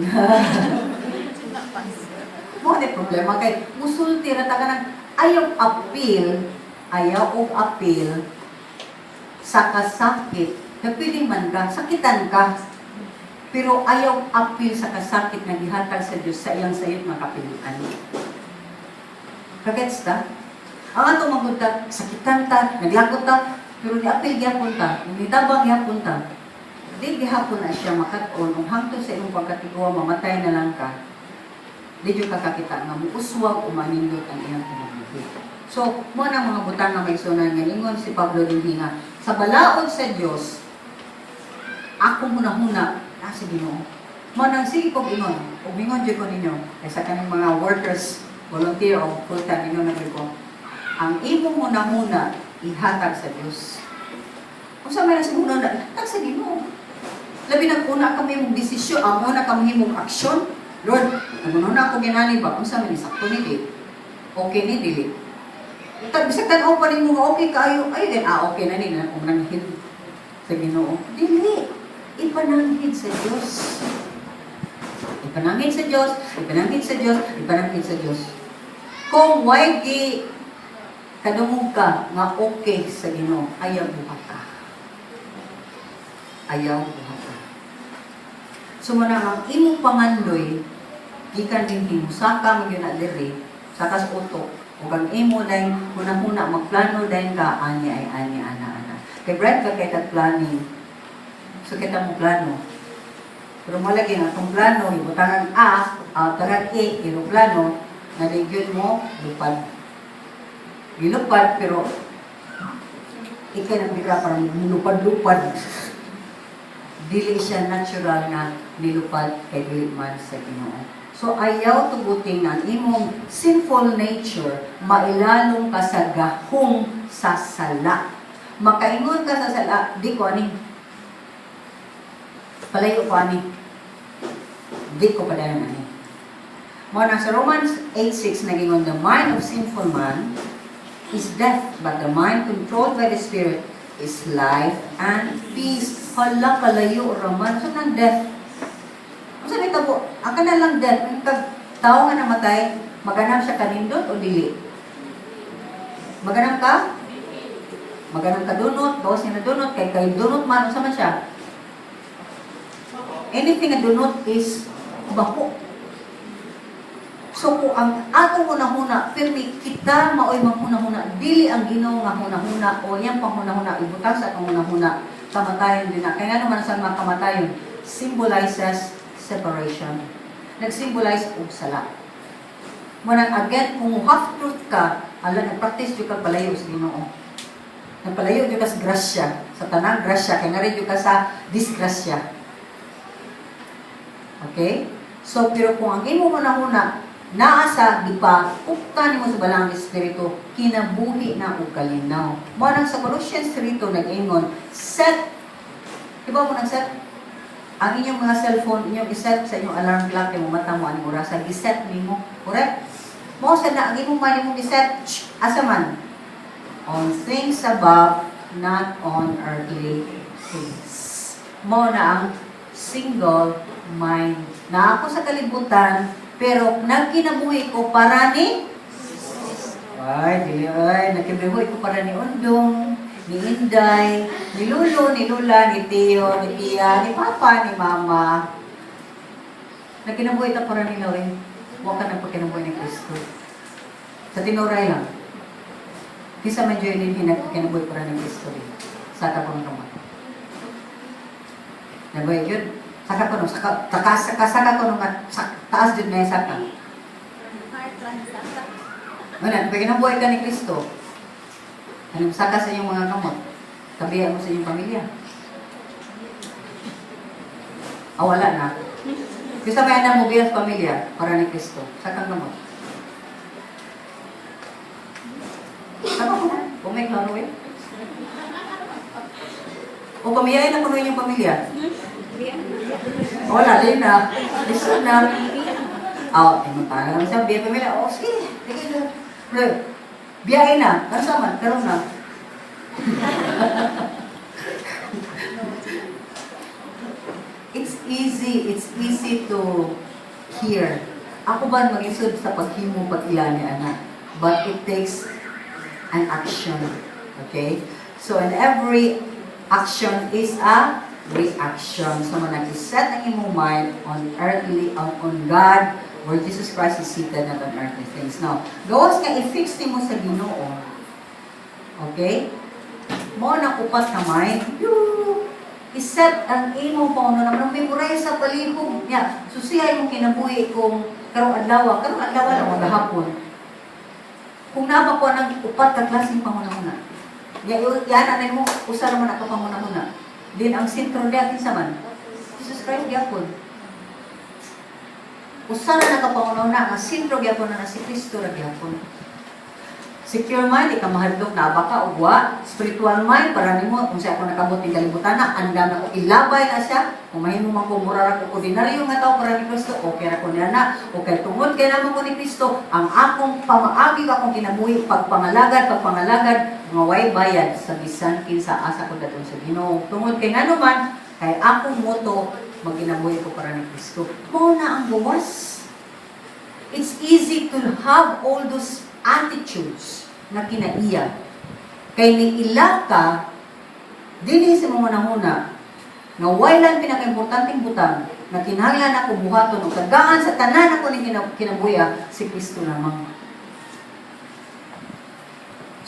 Mo ni problema kay musulti ra ta kanang ayaw appeal, ayaw og appeal sa kasakit. Na pwede man ka, sakitan ka. Pero ayaw appeal sa kasakit nga gihatag sa Dios sa iyang sayop nga kapilian. Kagets ta? Ang ato magud ta, sakitan ta, naglakot ta, pero ni-appeal gyapon ta, nitabang gyapon ta. Di gihapon na siya makat-on, ug hangtod sa imong pagkatiguang mamatay na lang ka, di jud ka kakita nga muuswag o manindot ang iyang kinabuhi. So, mo na mga butang nga may sunan nga ingon si Pablo dinhi nga sa balaod sa Dios akong hunahuna nasa Ginoo. Mo nang sige kog ingon, ug mingon jud ko ninyo kay sa kaning mga workers, volunteer o full time, ingon na jud ko. Ang imong hunahuna ihatag sa Dios. Unsa man ang hunahuna ihatag sa Ginoo. Labi nag una kami mong desisyon, ang una kami mong aksyon. "Lord, nagununa ako ginani ba? Unsa man ni, sakto ni di? Okay ni dili?" Bisag tan-aw pa nimo nga okay kaayo, ay din ah okay na ni na kung nanghid sa Ginoo. Dili. Ipananghid sa Dios. Ipananghid sa Dios, ipananghid sa Dios, ipananghid sa Dios. Kung way gi kadungog ka nga okay sa Ginoo, ayaw buhat ka. Ayaw buhat ka. So mo na ang imong pangandoy gikan din musaka man gyud na diri sa kas utok ug ang imo dayon hunahuna magplano dayon ka ani ay ani ana ana. Kay bright ka kay tag planning. So kita mo plano. Pero mo lagi nga atong plano ibutangan A, tangan E, eroplano na di gyud mo lupad. Gilupad pero ikay nang bira parang lupad-lupad. Dili siya natural nga nilupad kay dili man sa Ginoo. So ayaw tugutin ang imong sinful nature mailalong ka sa gahong sa sala. Makaingon ka sa sala, "Di ko ani. Palayo ko ani. Di ko padayon ani." Mao na sa Romans 8:6 nagingon, "The mind of sinful man is death, but the mind controlled by the Spirit is life and peace." Hala, kalayo raman. So, nang death. Ang sabi tabo, ang kana lang death, ang kag tao nga namatay, maganam siya kanindot o dili? Maganam ka? Maganam ka dunot, gawas niya na dunot, kay kay dunot man, unsa man siya? Anything nga dunot is bako. So kung ang atong hunahuna, pirmi kita maoy manghunahuna, dili ang Ginoo nga hunahuna o iyang panghunahuna ibutang sa atong hunahuna, kamatayon din na. Kaya nga naman sa mga kamatayon, symbolizes separation. Nag-symbolize og sala. Mao nang again, kung half truth ka, ala, nag-practice jud ka palayo sa Ginoo. Nagpalayo jud ka sa grasya, sa tanang grasya, kay nga jud ka sa disgrasya. Okay? So, pero kung ang imong hunahuna naa sa gipa-uptan nimo sa Balaang Espiritu, kinabuhi na og kalinaw. Mao nang sa Colossians 3:2 nag-ingon, set, iba mo nang set, ang inyong mga cellphone, inyong iset sa inyong alarm clock, kay mata mo aning orasa, giset nimo. Correct? Mao sa na ang imong mind imong giset, asa man? On things above, not on earthly things. Mao na ang single mind. Na ako sa kalibutan, pero nagkinabuhi ko para ni ay, dili ay, nagkinabuhi ko para ni Undong, ni Inday, ni Lulo, ni Lula, ni Tio, ni Tia, ni Papa, ni Mama. Nagkinabuhi ta para nila eh. Wa ka nagpakinabuhi ni Kristo. Sa tinuray lang. Kinsa man joy din nagpakinabuhi para ni Kristo eh. Sa ka pang kamot. Nabuhi yun. Saka ko nung, saka, saka, saka, saka ko nung, sa, taas din na saka. Heart lang saka. Wala, pag kinabuhi ka ni Kristo, anong saka sa inyong mga kamot? Tabihan mo sa inyong pamilya. Ah, wala na. Bisa may anak mo biya sa pamilya para ni Kristo. Saka kamot. Saka ko na. Kung may klaro eh. O pamiyain na kuno inyong pamilya. Wala, di na. Lisod na. Ah, oh, pa lang siya, biya pamilya. Oh, sige. Sige na. Pero, biyahe na. Ano sa man? Karoon na. It's easy. It's easy to hear. Ako ba mag-isod sa paghimo pag-ila ni anak? But it takes an action. Okay? So, in every action is a reaction. So, man nag-set ang imong mind on earthly, on God, where Jesus Christ is seated, not on earthly things. Now, gawas nga i-fix nimo sa Ginoo. Okay? Mo na upat na mind. Yoo! I-set ang imong panghunahuna nang memorize sa palihog niya. Susihay imong kinabuhi kung karong adlaw lang maghapon. Kung naa ba ko ng upat ka klaseng panghunahuna. Ya, yana na nimo usa ra man ako panghunahuna. Din ang sentro diya kinsa man? Jesus Christ gyapon. Usa ra na ka panghunahuna, ang sentro gyapon na si Kristo ra gyapon. Secure mind, di ka mahadlok na baka og wa. Spiritual mind, para nimo kung siya ako nakabot ning kalibutan na, andam na ko, ilabay na siya. Kung mahimo man ko, mura ra ko ordinaryo nga tao para ni Kristo, okay ra ko niya na. Okay, tungod kay namo ko ni Kristo, ang akong pamaagi akong kinabuhi, pagpangalagad, pagpangalagad, nga way bayad sa bisan kinsa asa ko dadon sa Ginoo. Tungod kay ngano man, kay akong motto, magkinabuhi ko para ni Kristo. Mao na ang gawas. It's easy to have all those attitudes na kinaiya. Kay niila ka, dinhi sa mga hunahuna, nga way lang pinakaimportanteng butang na kinahanglan ako buhaton o tagaan sa tanan ako ning kinabuhi, si Kristo lamang.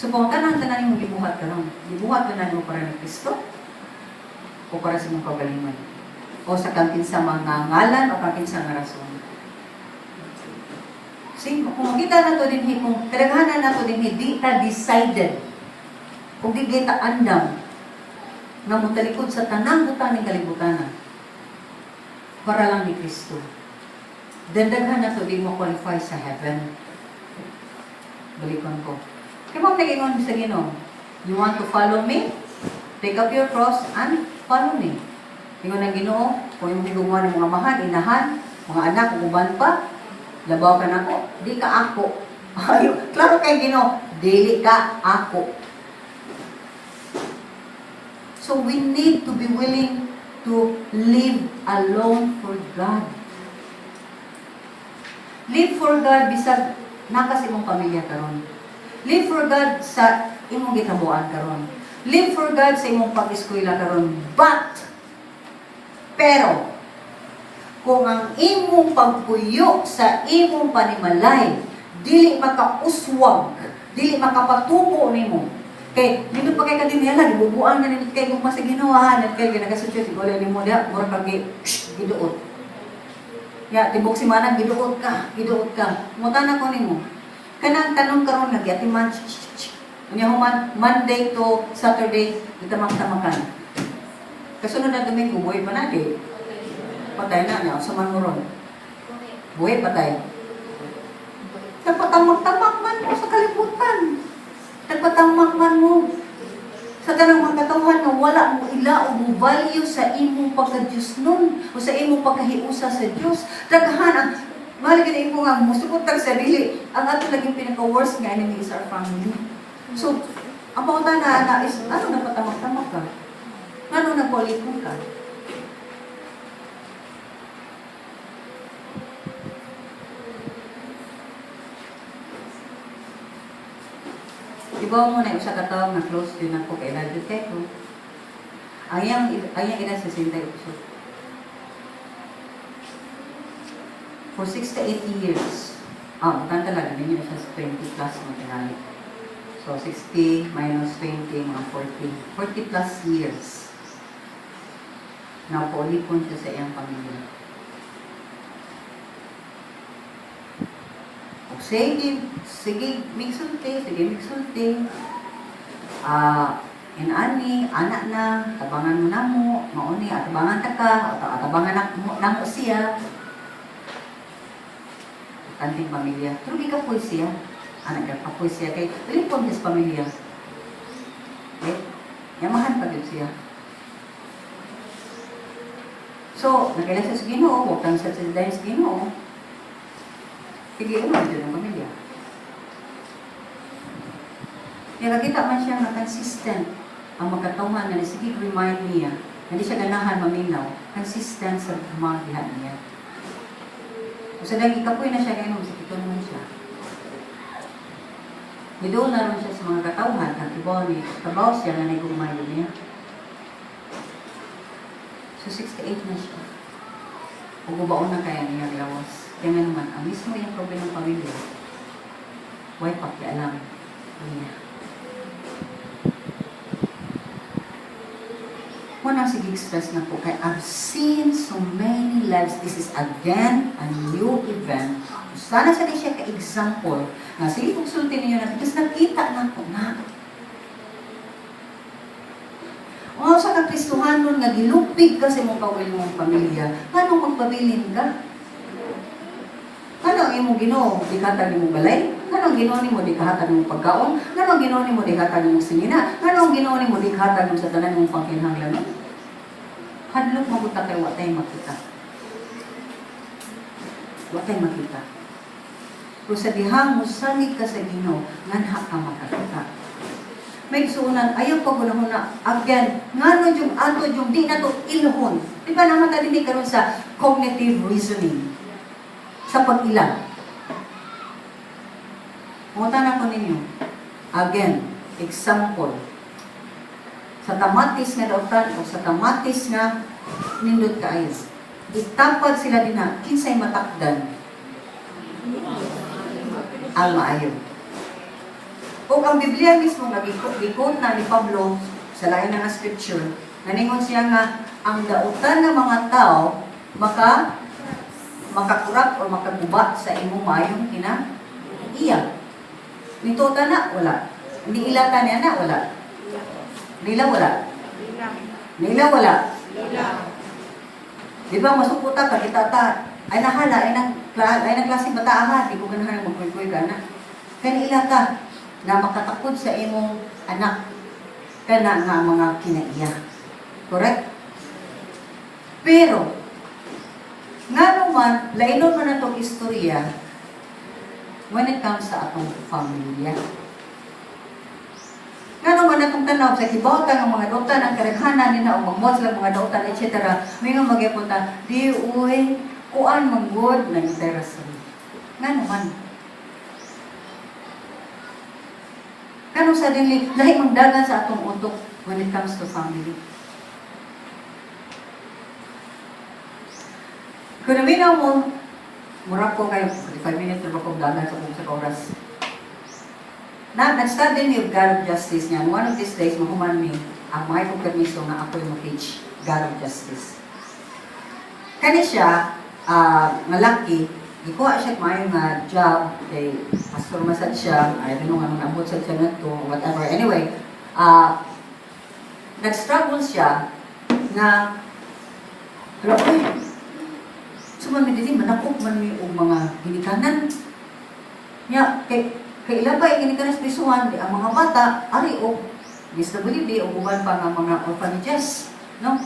So kung ang tanan tanan imong gibuhat karon, gibuhat ka na nimo para ni Kristo o para sa imong kaugalingon o sa kang kinsa mga ngalan o kang kinsa nga rason. See, kung makita na to din, kung kadaghanan na to din, di ta decided. Kung di kita andam. Nga motalikod sa tanang butang ning kalibutan para lang ni Kristo. Daghan nato di mo qualify sa heaven. Balikon ko. Kaya mo nag-ingon sa Ginoo, "You want to follow me? Take up your cross and follow me." Ingon ang Ginoo, kung imong higugma ng mga amahan, inahan, mga anak, ug uban pa, labaw ka nako, di ka ako. Ay, klaro kay Ginoo, dili ka ako. So we need to be willing to live alone for God. Live for God bisag naa ka sa imong pamilya karon. Live for God sa imong gitabuan karon. Live for God sa imong pag-eskwela karon. But pero kung ang imong pagpuyo sa imong panimalay dili makauswag, dili makapatubo nimo. Kay nindot pa kay ka din nila, gibubuan ka nindot kay gugma sa Ginoo, nindot kay ginagasunod siguro nimo diha, mura kag giduot. Ya, tibok si manang giduot ka, giduot ka. Mutana ko nimo. Kanang tanong karon nagyatiman. Unya human Monday to Saturday gitamak-tamakan. Kasunod na Domingo, buhi pa na di. Patay na niya, sa man mo ron. Buhi, patay. Nagpatamak-tamak man mo sa kalibutan. Nagpatamak man mo sa tanang mga katawhan nga wala mo ila o mo value sa imong pagka-Diyos nun o sa imong pagkahiusa sa Diyos. Daghan ang mahal gid ko nga musukot tag sarili. Ang ato laging pinaka-worst nga enemy is our family. So, ang pangutana na is, ano napatamak-tamak ka? Ano nagpalikon ka? Ibaw mo na usa ka tawo nga close din ako kay edad jud kay ko. Ang iyang edad 68. For 68 years. Ah, magkano talaga ninyo siya sa 20 plus mo tingali. So 60 minus 20, mga 40. 40 plus years. Napaulikon siya sa iyang pamilya. O sige, sige, migsulti, sige, migsulti. Ah, inani, anak na, tabangan mo na mo, mauni, atabangan ta ka, atabangan na, mo, namo siya. Kanting pamilya. Pero di ka siya. Anak ka kapoy siya kay lipon his pamilya. Okay? Yamahan pa gyud siya. So, nakaila siya sa Ginoo, wag kang sa dahil sa Ginoo. Sige, ano dyan ang pamilya. Kaya nakita man siya nga consistent ang magkatawhan na sige remind niya, hindi siya ganahan maminaw, consistent sa mga diha niya. Kung sa dahil ikapoy na siya ngayon, sakito naman siya. Nidool na rin siya sa mga katawhan, ang kibaw ni, kabaw siya nga naigumayo niya. So, 68 na siya. Ug ubaon na kaya niya ang lawas. Kaya nga naman, ang mismo yung problema ng pamilya, why pakialam niya. Muna sige express na po kay I've seen so many lives. This is again a new event. Sana sa siya ka-example na sige kung sulti ninyo na because nakita na ko na. O sa ka Kristohanon nga gilupig ka sa imong kaugalingong pamilya, nganong magpabilin ka? Ngano ang imong Ginoo di kahatag nimong balay? Ngano ang Ginoo nimo di kahatag nimong pagkaon? Ngano ang Ginoo nimo di kahatag nimong sinina? Ngano ang Ginoo nimo di kahatag nimo sa tanan nimong pangkinahanglanon? Hadlok mabuta kay wa tay makita. Wa tay makita. Kung sa dihang mosalig ka sa Ginoo, nganha ka makakita. May suunan, ayaw pa gunahuna. Again, ngano yung ato yung di na to ilhon. Di ba naman ta dinhi karon sa cognitive reasoning? Sa pag-ila. Pangutan ko ninyo. Again, example. Sa kamatis nga dautan o sa kamatis nga nindot kaayo. Itapad sila dinha, kinsay matakdan? Ang maayo. O ang Biblia mismo nga gi-quote na ni Pablo sa lain nga scripture, naningon siya nga ang dautan ng mga tao makakurap o makaguba sa imong maayong kina iya. Nito ta na wala. Hindi ilata niya na wala. Nila wala. Naila wala? Di ba masukuta ka, kita ta, ay nahala, ay nang klaseng bata, di ko ganahan magkuy-kuy ka na. Kaya ila ka, nga makatakod sa imong anak, kana nga mga kinaiya. Correct? Pero, nga naman, lainon man atong istorya when it comes sa atong pamilya. Nga naman atong tanaw sa kibaw ta nga mga dautan ang karaghanan nila o magmuot sila mga dautan, etc. May nga magyapon ta, di uy, kuan manggod ng interest. Nga naman. Kano suddenly, lahi magdagan sa atong utok when it comes to family. Kung naminaw mo, mura ko kayo, 45 minutes na ba kong dagan sa kung sa oras. Na, nag-study ni God of Justice niya. One of these days, mahuman mi, ang mga kong permiso nga ako'y ma-teach God of Justice. Kani siya, malaki, gikuha siya maayo nga job, kay pastor masad siya, I don't know anong naabot sad siya ngadto, whatever. Anyway, nag-struggle siya na, pero, uy, so man mi dili manakop man mi og mga ginikanan. Nya kay ila pa ginikanan sa prisuhan, di ang mga bata ari og DSWD o uban pa nga mga orphanages, no?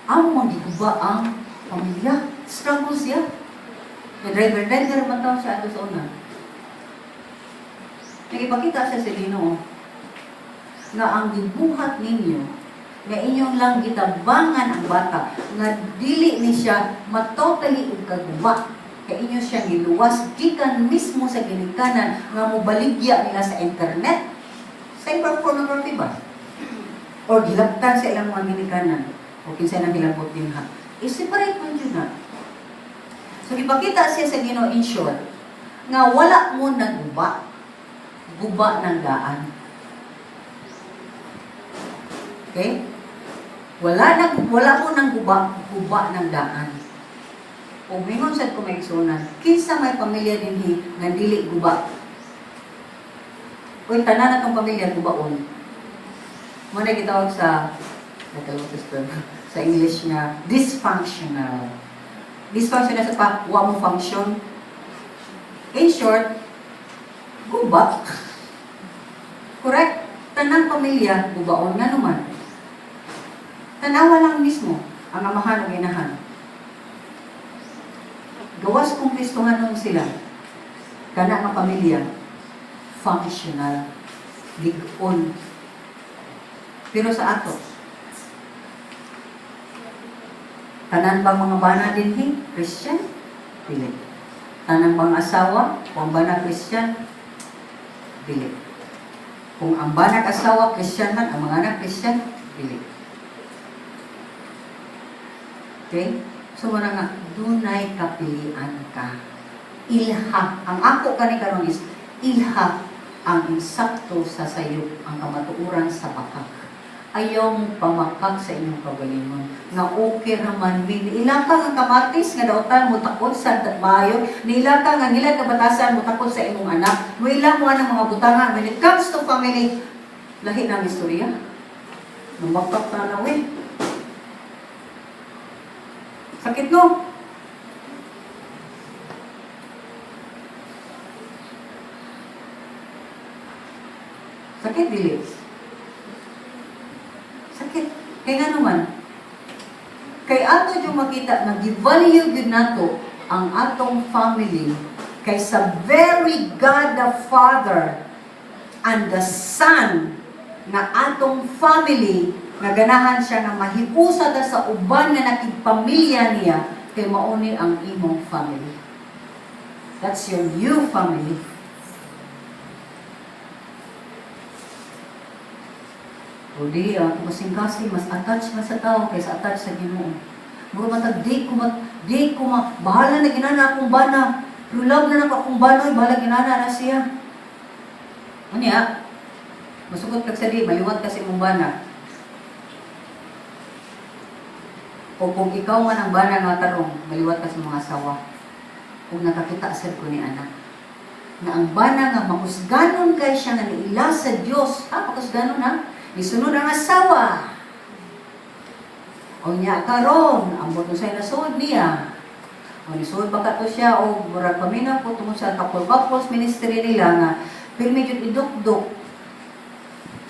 Amo man giguba ang pamilya. Struggle siya. May driver driver man taon siya ato sa una. Nagipakita siya sa Ginoo nga ang gibuhat ninyo nga inyong lang gitabangan ang bata nga dili ni siya matotally og kaguba kay inyo siya giluwas gikan mismo sa ginikanan nga mobaligya nila sa internet, cyber pornography ba, or gilabtan sa ilang mga ginikanan o kinsa nang gilabot dinha, i-separate man jud na. So gipakita siya sa Ginoo, in short, nga wala mo naguba, guba ng daan. Okay? Wala mo nang guba, guba ng daan. O mingon sad ko may igsuonan, kinsa may pamilya dinhi nga dili guba? Uy, tanan na tong pamilya gubaon. Mo na gitawag sa nakalimot term sa English nga dysfunctional. Dysfunctional sa pa wa mo function. In short, guba. Correct? Tanang pamilya gubaon nga naman. Tanawa lang mismo ang amahan ug inahan. Gawas kung Kristohanon sila, kana nga pamilya, functional, lig-on. Pero sa ato, tanan bang mga bana dinhi, Christian? Dili. Tanan bang asawa, kung ang bana Christian? Dili. Kung ang banag asawa Christian man, ang mga anak Christian? Dili. Okay? So muna nga, dunay kapilian ka. Ilha. Ang ako kani karon is ilha ang insakto sa sayop, ang kamatuoran sa bakak. Ayaw mo pamakak sa inyong kaugalingon. Nga okay raman mi. Niila ka nga kamatis nga dautan mo takod sa maayo. Niila ka nga nila kabatasan mo takod sa imong anak. Muila mo ang mga butangan. When it comes to family, lahi na ang istorya. Numakak na na eh. Sakit, no? Sakit, dili. Sakit. Kaya nga naman, kay ato yung makita na gi-value gyud nato ang atong family kay sa very God the Father and the Son nga atong family nga ganahan siya nga mahiusa ta sa uban nga nakigpamilya niya, kay mauni ang imong family. That's your new family. O di, kasing-kasing, mas attached man sa tao kaysa attached sa Ginoo. Mura matag, di ko ma, bahala na ginana akong bana. Pero love na nako akong bana, bahala ginana na siya. Unya, masugot kag sa di, maliwat ka sa imong bana. O kung ikaw man ang bana nga tarong, maliwat ka sa mga asawa. Kung nakakita sad ko ni anak, na ang bana nga makusganon kay siya nga niila sa Dios, ha, makusganon ha, nisunod ang asawa. O nya karon, ambot unsay nasuod niya. O nisuod ba ka to siya o murag paminaw ko tungod sa couple couples ministry nila nga pirmi jud idukduk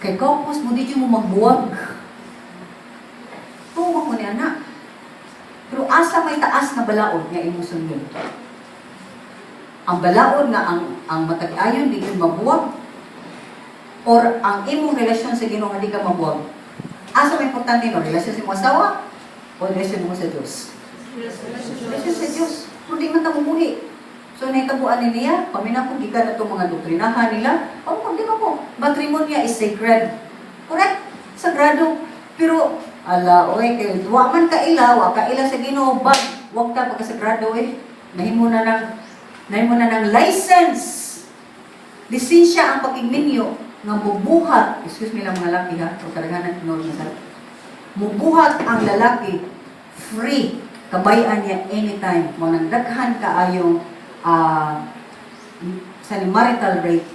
kay couples mo, di jud mo magbuwag. Tuwa ko niya na. Pero asa may taas nga balaod nga imong sundon? Ang balaod nga ang matag ayon di jud mabuwag or ang imong relasyon sa Ginoo nga di ka mabuwag? Asa may importante, no? Relasyon sa imong asawa o relasyon mo sa Dios? Relasyon sa Dios. Kung di man ta mumuhi. So, nahitabuan ni niya, paminaw ko gikan na itong mga doktrinahan nila, oh, kung di ba po, matrimonya is sacred. Correct? Sagrado. Pero, ala, oy, kay wa man kaila, wa kaila sa Ginoo, ba, wag ta pagkasagrado eh. Nahimo na ng license. Lisensya ang pagigminyo nga mubuhat, excuse me lang mga laki ha, o kadaghanan tinuod nga sa mubuhat ang lalaki free, kabayan niya anytime mo nang daghan kaayong sa ni marital rape,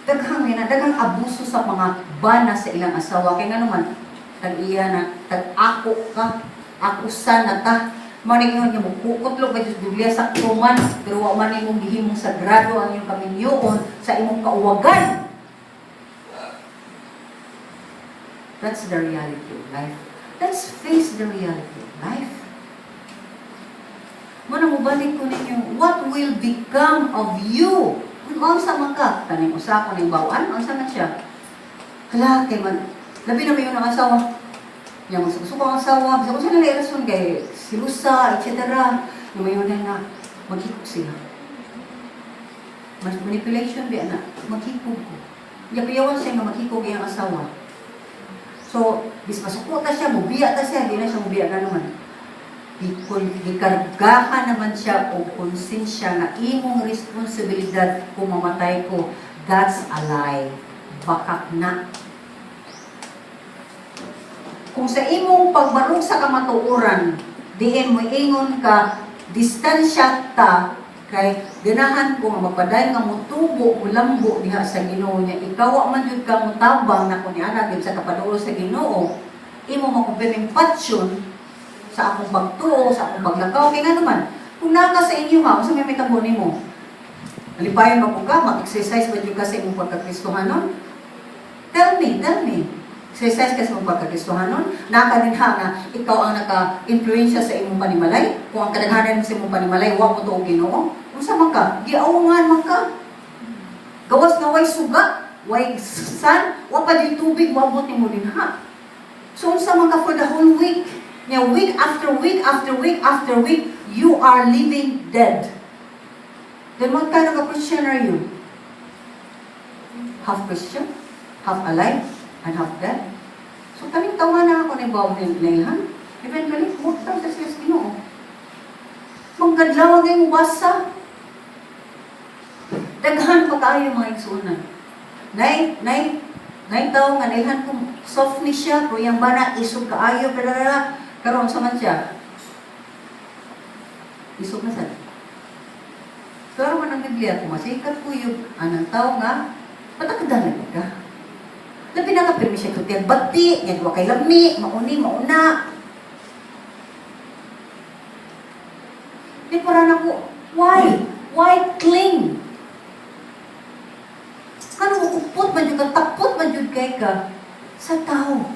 daghang na daghang abuso sa mga bana sa ilang asawa kay ngano man tag iya na tag ako ka akusan na ta. Mao ni ingon nga mukukutlo ba sa Biblia, sakto man, pero wa man imong gihimong sagrado ang iyong kaminyoon sa imong kauwagan. That's the reality of life. Let's face the reality of life. Muna mubalik ko ninyo, what will become of you? Kung unsa man ka, kaning usa ko ning bawaan, unsa man siya? Hala, kay man, labi na mayon ang asawa. Yang masuko ang asawa, bisa ko siya nila rason kay silusa, etc. Mayon na nga, maghikog sila. Mas manipulation bi ana, maghikog ko. Yapiyawan siya nga maghikog iyang asawa. So, bis masuko ta siya, mubiya ta siya, di na siya mubiya na naman. Gikargahan naman siya og konsensya nga imong responsibilidad kung mamatay ko. That's a lie. Bakak na. Kung sa imong pagbarog sa kamatuoran, diin mo ingon ka, distansya ta, kay ganahan ko nga magpadayon nga mutubo, mulambo diha sa Ginoo niya. Ikaw wa man jud ka mutabang na kunya ana gyud sa kapadulo sa Ginoo, imo makumpirming passion sa akong pagtuo, sa akong paglakaw. Kay nga naman, kung naa ka sa inyo ha, unsa may mitabo nimo? Malipayon ba ko ka? Mag-exercise ba jud ka sa imong pagkakristohanon? Tell me, tell me. Exercise ka sa imong pagkakristohanon? Naa ka din ha nga ikaw ang naka-influensya sa imong panimalay? Kung ang kadaghanan mo sa imong panimalay, wa mo tuo Ginoo? Unsa man ka? Giawungan man ka. Gawas nga way suga, way san, wa pa di tubig, moabot nimo din ha. So unsa man ka for the whole week? Nya week after week after week after week, you are living dead. Then what kind of a Christian are you? Half Christian, half alive, and half dead? So kaning tawa na ako ni Bob Nilhan. Eventually, mutan sa siya sa Ginoo. Manggadlaw ang basa. Daghan pa kaayo mga igsuonan. Nay, nay, nay tawo nga nilhan ko soft ni siya, pero yang bana isog kaayo pero karon sa man siya. Isog na sad. Klaro man ang Biblia, kung masikat kuyog anang tao nga patakdan na ka. Labi na ka pirmi siya tutiyag bati, nya wa kay lami, mauni, mauna. Di para na ko, why? Why cling? Kano mo kupot man jud ka, tapot man jud kay ka sa tao.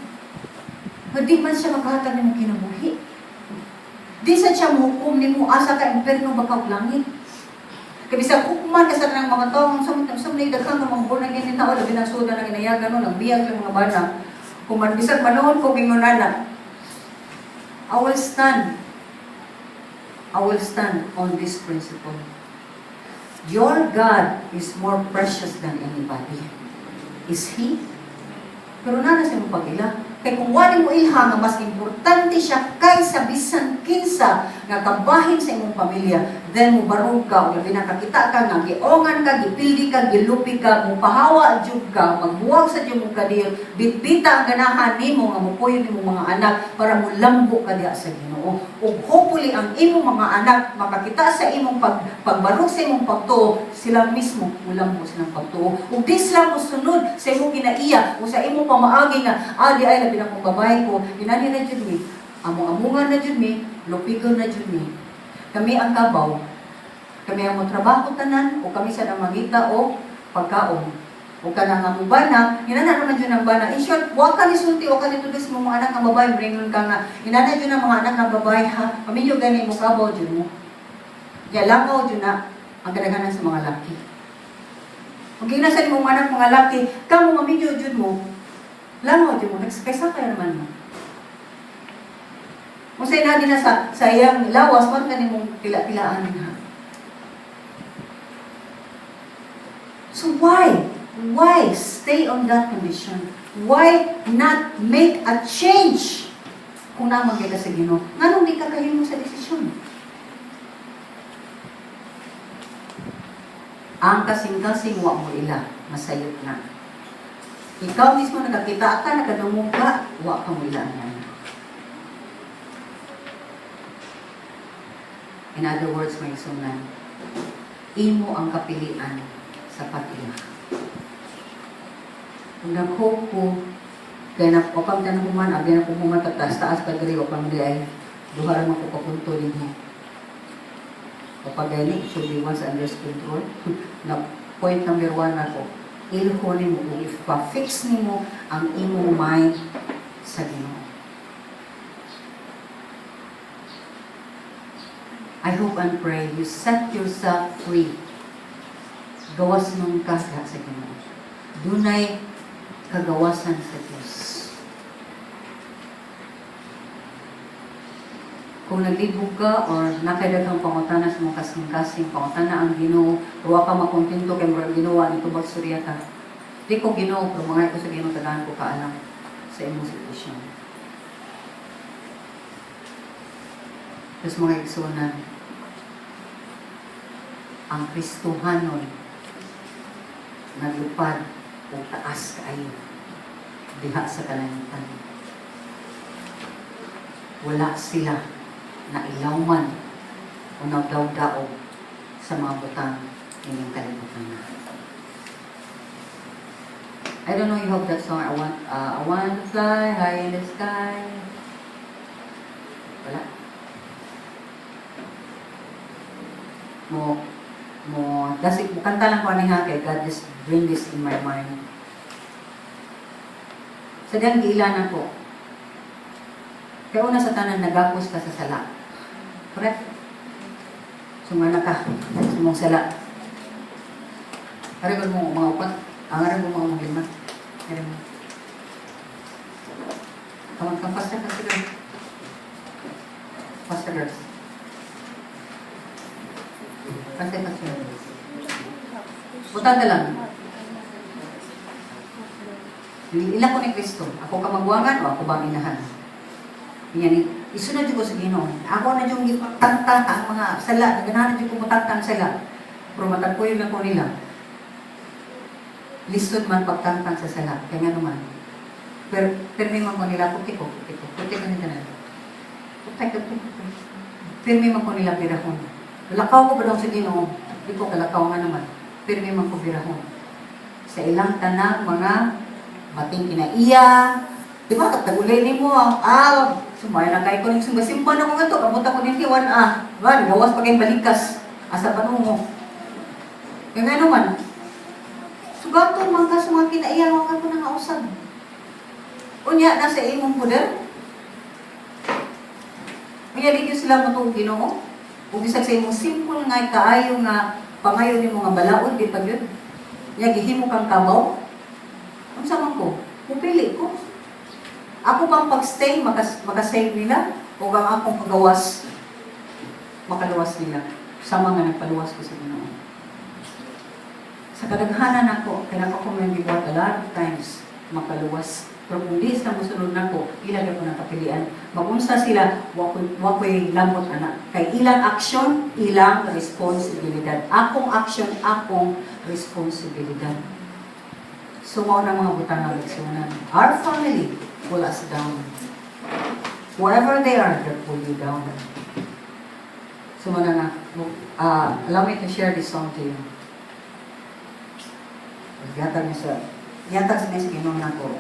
Nga di man siya makahatag nimo kinabuhi. Di sa siya mohukom nimo asa ka imperno ba ka og langit. Kay bisag hukman ka sa tanang mga tao, sa sa mga daghan nga mga born again tao, labi na suda ng inayagan no, nagbiag yung mga bana. Kung man bisag manoon ko bingon na, I will stand. I will stand on this principle. Your God is more precious than anybody. Is He? Pero nana sa imong pag-ila. Kay kung wala mo ilha nga mas importante siya kaysa bisan kinsa nga kabahin sa imong pamilya, Then mubarog ka, o labi na kakita ka nga giongan ka, gipildi ka, gilupi ka, mupahawa jud ka, magbuwag sa jud mo kadiyo, bitbita ang ganahan nimo nga mupuyo nimo mga anak para mulambo ka diha sa Ginoo. Ug hopefully ang imong mga anak makakita sa imong pagbarog sa imong pagtuo, sila mismo mulambo silang pagtuo. Ug di sila mosunod sa imong kinaiya o sa imong pamaagi nga di ay labi na kong babae ko, inani na jud mi, among-amungan na jud mi, lupigon na jud mi. Kami ang kabaw. Kami ang motrabaho tanan o kami sa mangita o pagkaon. O kanang nga bana, inana naman jud ang bana. In short, wa ka ni sulti o ka ni tudlo sa imong mga anak nga babae, moingon ka nga inana jud ang mga anak nga babae ha. Paminyo gani mo kabaw jud mo. Kaya langaw jud na ang kadaghanan sa mga laki. Kung gina sa imong anak mga laki, kamo maminyo jud mo, langaw jud mo, kaysa kaya naman mo. Kung sa inagi na sa iyang lawas, man ka nimong tila-tilaan ha. So why? Why stay on that condition? Why not make a change? Kung naman ka sa Ginoo, nganong di ka kahimo sa desisyon? Ang kasing-kasing wa mo ila, masayop na. Ikaw mismo nakakita ka, nakadungog ka, wa ka mo ila niya. In other words, may sunan, imo ang kapilian sa pag-ila. Kung nag-hope ko, kaya na, upang tanong human, abi na kong human, taas-taas pa diri, upang di ay, duha ra man ko kapunto din mo. Kapag gani, it should be once under control. Na point number 1 ako, ilho nimo, kung ipa-fix nimo ang imong mind sa Ginoo. I hope and pray you set yourself free. Gawas nung ka sa Ginoo. Dunay kagawasan sa Diyos. Kung naglibog ka or nakaidaghang pangutana sa mga kasing-kasing, pangutana ang Ginoo, wa ka makontento kay murag Ginoo ni tubag surya ka. Di ko Ginoo, pero mga ko sa Ginoo tagaan ko kaalam sa imong sitwasyon. Tapos mga igsunan, ang Kristohanon naglupad o taas kaayo diha sa kalangitan. Wala sila na ilawman o nagdaog-daog sa mga butang inyong kalibutan na. I don't know, you have that song, I want to fly high in the sky. Wala. Mo, dasig, mo kanta lang ko ani ha, kay God just bring this in my mind. Sa diyang giilanan ko, kaya una sa tanan, nagapos ka sa sala. Correct? Sumana ka sa mong sala. Aray mo mga upat, ang aray mo mga lima. Aray mo. Come on, come faster, faster girl. Faster girls. Faster, faster. Buta na lang. Ila ko ni Kristo. Ako ka magwangan o ako bang inahan? Yan, isunod ko sa Ginoo. Ako na yung ipagtangtang ang mga sala. Naganahan na ko matangtang sala. Pero matagpuyo lang ko nila. Lisod man pagtangtang sa sala. Kaya nga naman. Pero pirmi man ko nila, kuti ko, kuti ko, kuti ko nila tanan. Kuti ko, kuti ko. Pirmi man ko nila birahon. Lakaw ko ba daw sa Ginoo? Di ko kalakaw nga naman. Pirmi man ko birahon. Sa ilang tanang mga bating kinaiya. Di ba? Tagulay ni mo. Sumaya na kayo ko ng simba. Simba na ko nga to. Kamunta ko din kiwan. Diba? Gawas pa kayong balikas. Asa panungo. Kaya nga naman. Sugato man ka sa mga kinaiya. Huwag ka ko nang ausag. Unya, nasa imong poder. Unya, di sila matuog Ginoo. Ug bisag sa imong simple nga kaayo nga pangayo nimo nga balaod di pa gyud. Nya gihimo kang kabaw. Unsa man ko? Mupili ko. Ako bang pag-stay makasave nila o ang akong pagawas makaluwas nila sama nga nagpaluwas ko sa Ginoo. Sa kadaghanan nako kay nako ko may gibuhat a lot of times makaluwas Pero kung di sila mosunod nako, ila gyud nang kapilian. Magunsa sila, wa ko'y lamot ana. Kay ilang aksyon, ilang responsibilidad. Akong aksyon, akong responsibilidad. So, mao na mga butang nga igsuonan. Our family pull us down. Whoever they are, they pull you down. So, mao na nga, allow me to share this song to you. Gihatag sa Ginoo nako.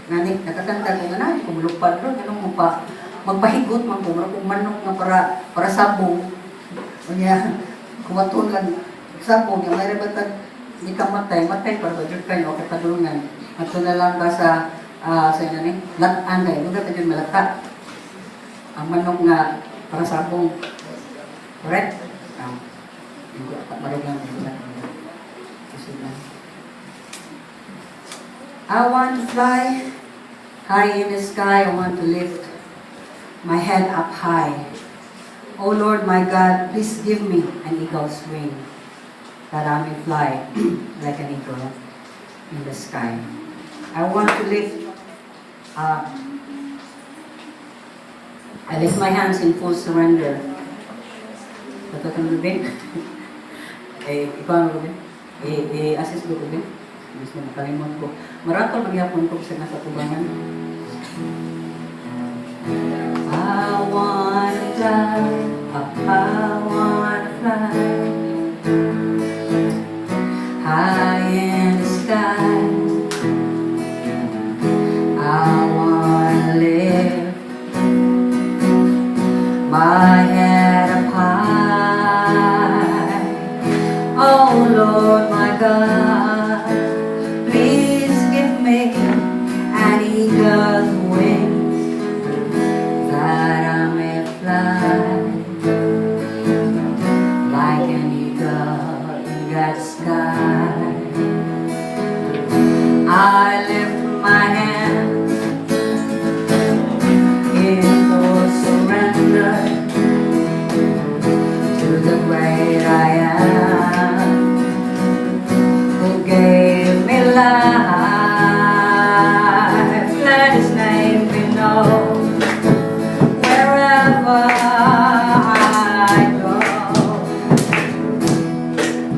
Ngani nakakanta ko nga na, kumulupad ro, ganun mo pa, magpahigot man ko, murag kong manok nga para sabong. Unya, kuwaton lang sabong, yung may batag di ka matay, matay para ba jud kayo okay padulungan. Ato na lang ba sa ina ni, lat-an kay, lugar pa jud malata. Ang manok nga para sabong. Correct? Ah, marag lang sila. Susunod. I want to fly high in the sky. I want to lift my head up high. Oh Lord, my God, please give me an eagle's wing that I may fly like an eagle in the sky. I want to lift, I lift my hands in full surrender. Ito itong Ruben. Eh, ikaw ano, Ruben? Eh, eh, assist ko, Ruben. Gusto makalimot ko. Maratol magyapon ko sa nasa tubangan. I wanna fly, I wanna fly high in the sky. I wanna lift my head up high. Oh Lord, my God, please give me an eagle's wings that I may fly like an eagle in God's sky. I lift my hands in full surrender to the great I am, who gave me life. Let his name be known wherever I go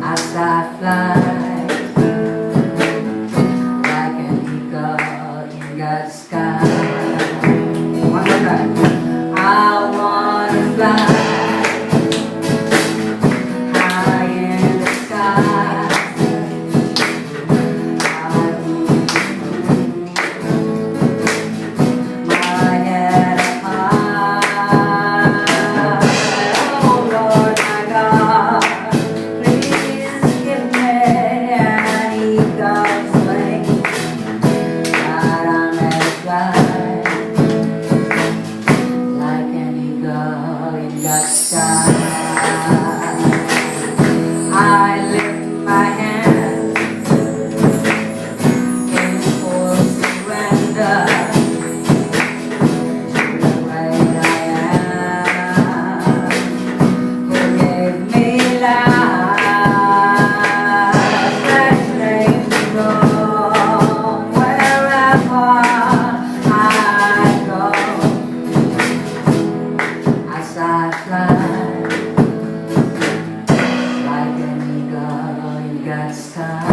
as I fly like an eagle in God's sky. One more time. I wanna fly high in the sky. I my head up high. Oh Lord, my God, please give me an eagle's wing that I may fly like an eagle in God's sky. I lift my hands in full surrender to the great I am, who gave me life. Let his name be known wherever I go as I fly like an eagle in God's sky.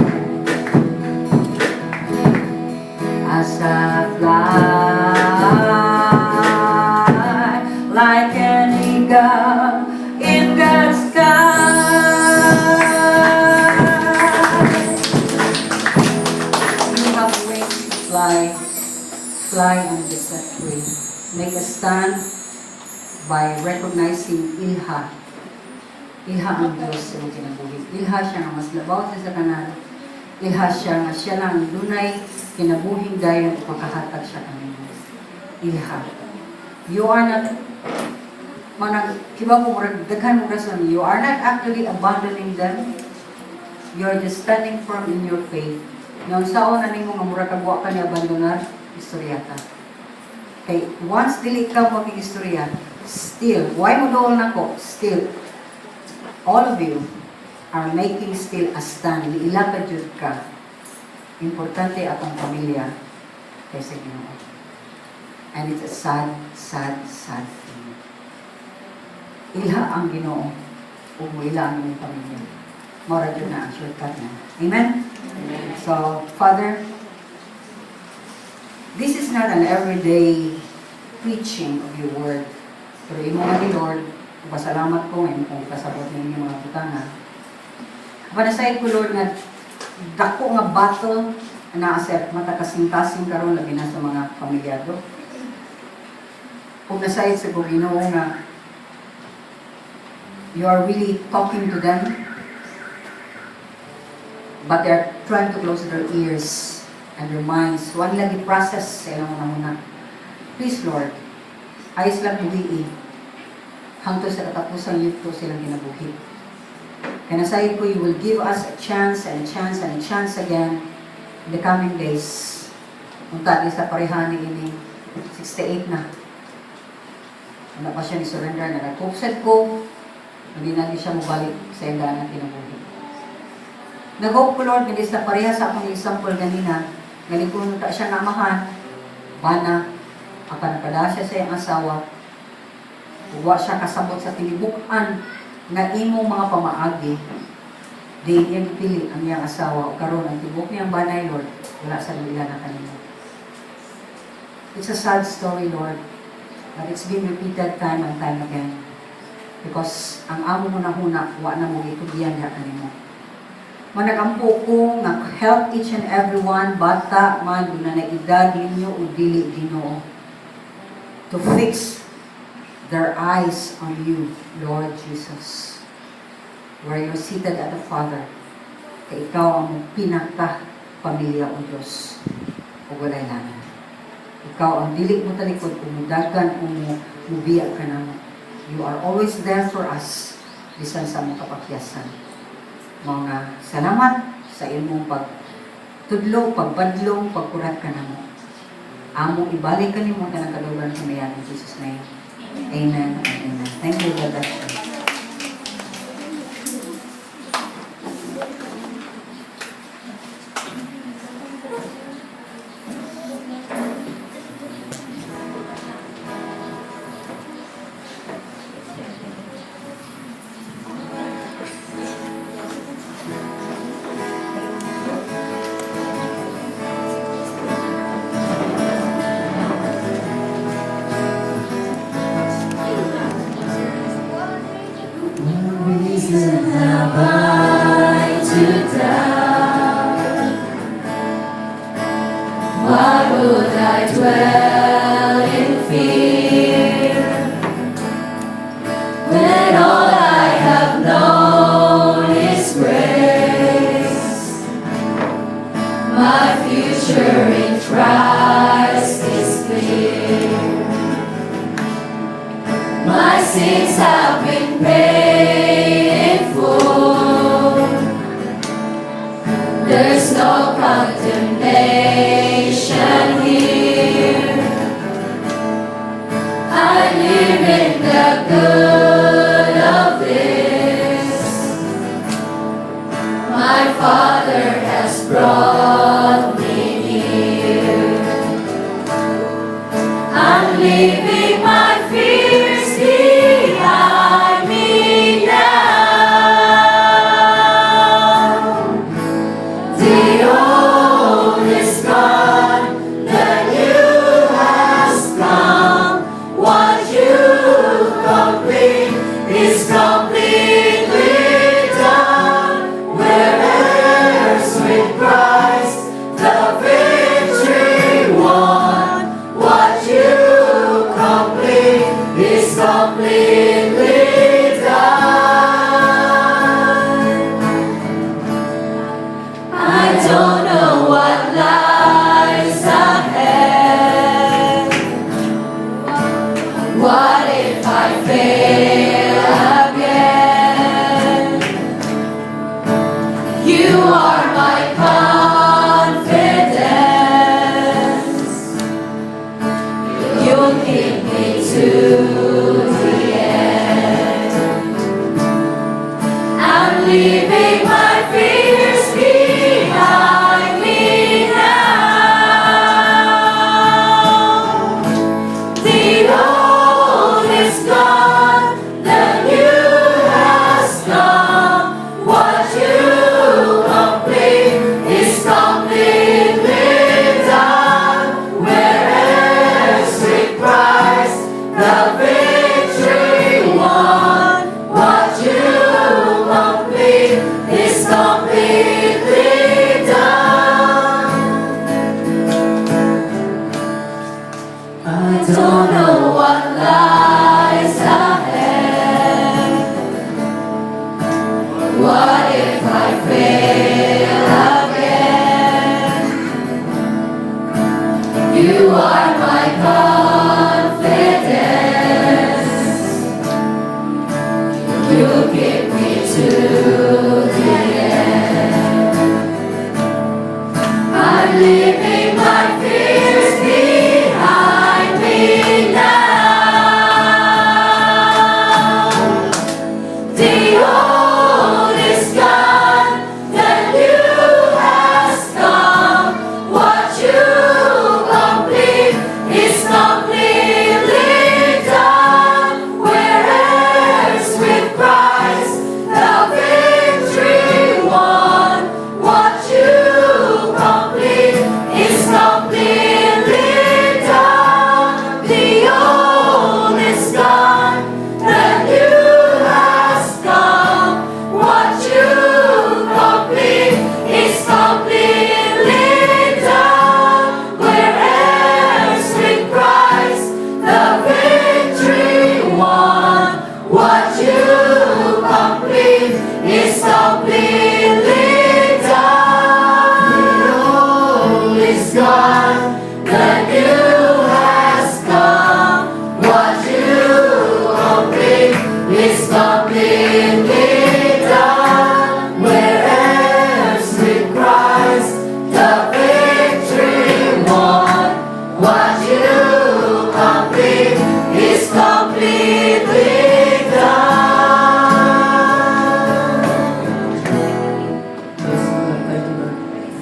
As I fly like an eagle in God's sky. You have wings to fly, fly and be set free. Make a stand by recognizing ilha. Ilha ang Diyos sa imong kinabuhi. Ilha siya nga mas labaw sa tanan. Ilha siya nga siya lang dunay kinabuhing dayon ug makahatag siya kanimo. Ilha. You are not manang kiba mo murag daghan mo rason, you are not actually abandoning them. You are just standing firm in your faith. Nga unsaon na nimo nga mura kag wa ka ni abandonar, istorya ka. Kay once dili ka makig-istorya, still, why mo dool nako? Still, all of you are making still a stand. Niila ka jud ka. Importante atong pamilya. kaysa Ginoo. And it's a sad, sad, sad thing. Ilha ang Ginoo ug moila ang imong pamilya. Mao ra jud na ang shortcut na. Amen? So, Father, this is not an everyday preaching of your word. Pero imo nga ni Lord, pasalamat ko ngayon kung kasabot ninyo mga butanga. Panasayod ko, Lord, nga dako nga battle naa sa mata kasing-kasing karon, labi na sa mga pamilyado. Kung nasayod sa Ginoo nga you are really talking to them, but they are trying to close their ears and their minds. Wa nila gi-process sa ilang una. Please, Lord, ayos lang buhii hangtod sa katapusan yugto silang kinabuhi. Kaya nasayod ko, you will give us a chance and a chance and a chance again in the coming days. Unta di sa parehani ini 68 na. Wala pa siya ni surrender na nagpupsad ko, hindi na ni siya mubalik sa iyang ng kinabuhi. Nag-hope ko, Lord, nga di sa pareha sa akong example ganina, galing ta siya nga amahan, bana, apan napada siya sa iyang asawa, ug wa siya kasabot sa tinibuk-an nga imong mga pamaagi, di iyang gipili ang iyang asawa, ug karon ang tibok niyang banay, Lord, wala sa nila na kanimo. It's a sad story, Lord, but it's been repeated time and time again. Because ang among hunahuna, wa na mo gitugyan diha kanimo. Managampo ko nga help each and every one, bata man, duna na edad ninyo o dili, Ginoo, to fix their eyes on you, Lord Jesus, where you're seated at the Father. Kay ikaw ang pinaka pamilya o Diyos ug walay lain. Ikaw ang dili mo talikod kung mudagan o mo mubiya ka namo. You are always there for us bisan sa among kapakyasan. Mga salamat sa imong pagtudlo, pagbadlong, pagkurat ka namo. Amo ibalik kanimo tanang kadaugan kamayan in Jesus' name. Amen and amen. Thank you. God bless you. What reason have I to doubt? Why would I dwell in fear when all I have known is grace? My future in Christ is clear. My sins have been paid in full. There's no condemnation here. I live in the good of this. My Father has brought me near. I'm leaving my fears behind me now. The old is gone, the new has come. What you complete is completely done. We're heirs with Christ, the victory won. What you complete is completely done. I don't know what lies ahead. What if I fail again? You are my confidence. You'll keep me to the end. I'm leaving my fears behind.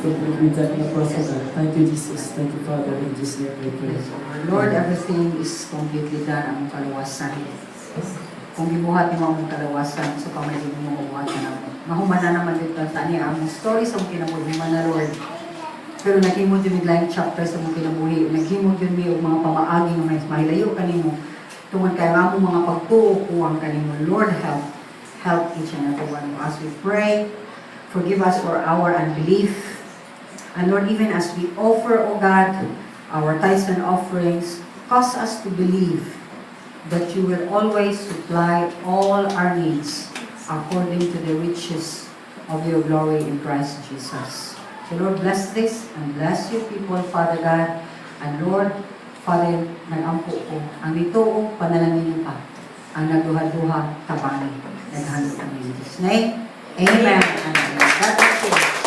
Completely done in the cross, O God. Thank you, Jesus. Thank you, Father. In Jesus' name we pray. Lord, everything is completely done among kalawasan. Kung gibuhat nimo among kalawasan, so kamay din mo mabuhat na namo. Mahuman na naman dito tani among story sa among kinabuhi, human na, Lord. Pero naghimo jud mig laing chapter sa among kinabuhi. Naghimo jud mi og mga pamaagi nga may mahilayo kanimo. Tungod kay ang among mga pagtuo kuwang kanimo. Lord, help. Help each and every one of us. We pray. Forgive us for our unbelief. And Lord, even as we offer, O God, our tithes and offerings, cause us to believe that you will always supply all our needs according to the riches of your glory in Christ Jesus. So Lord, bless this and bless your people, Father God. And Lord, Father, nag-ampo ko, ang nituo, panalangin pa, ang nagduha-duha, tabangi. Naghandok kami in Jesus' name. Amen and amen. God bless you.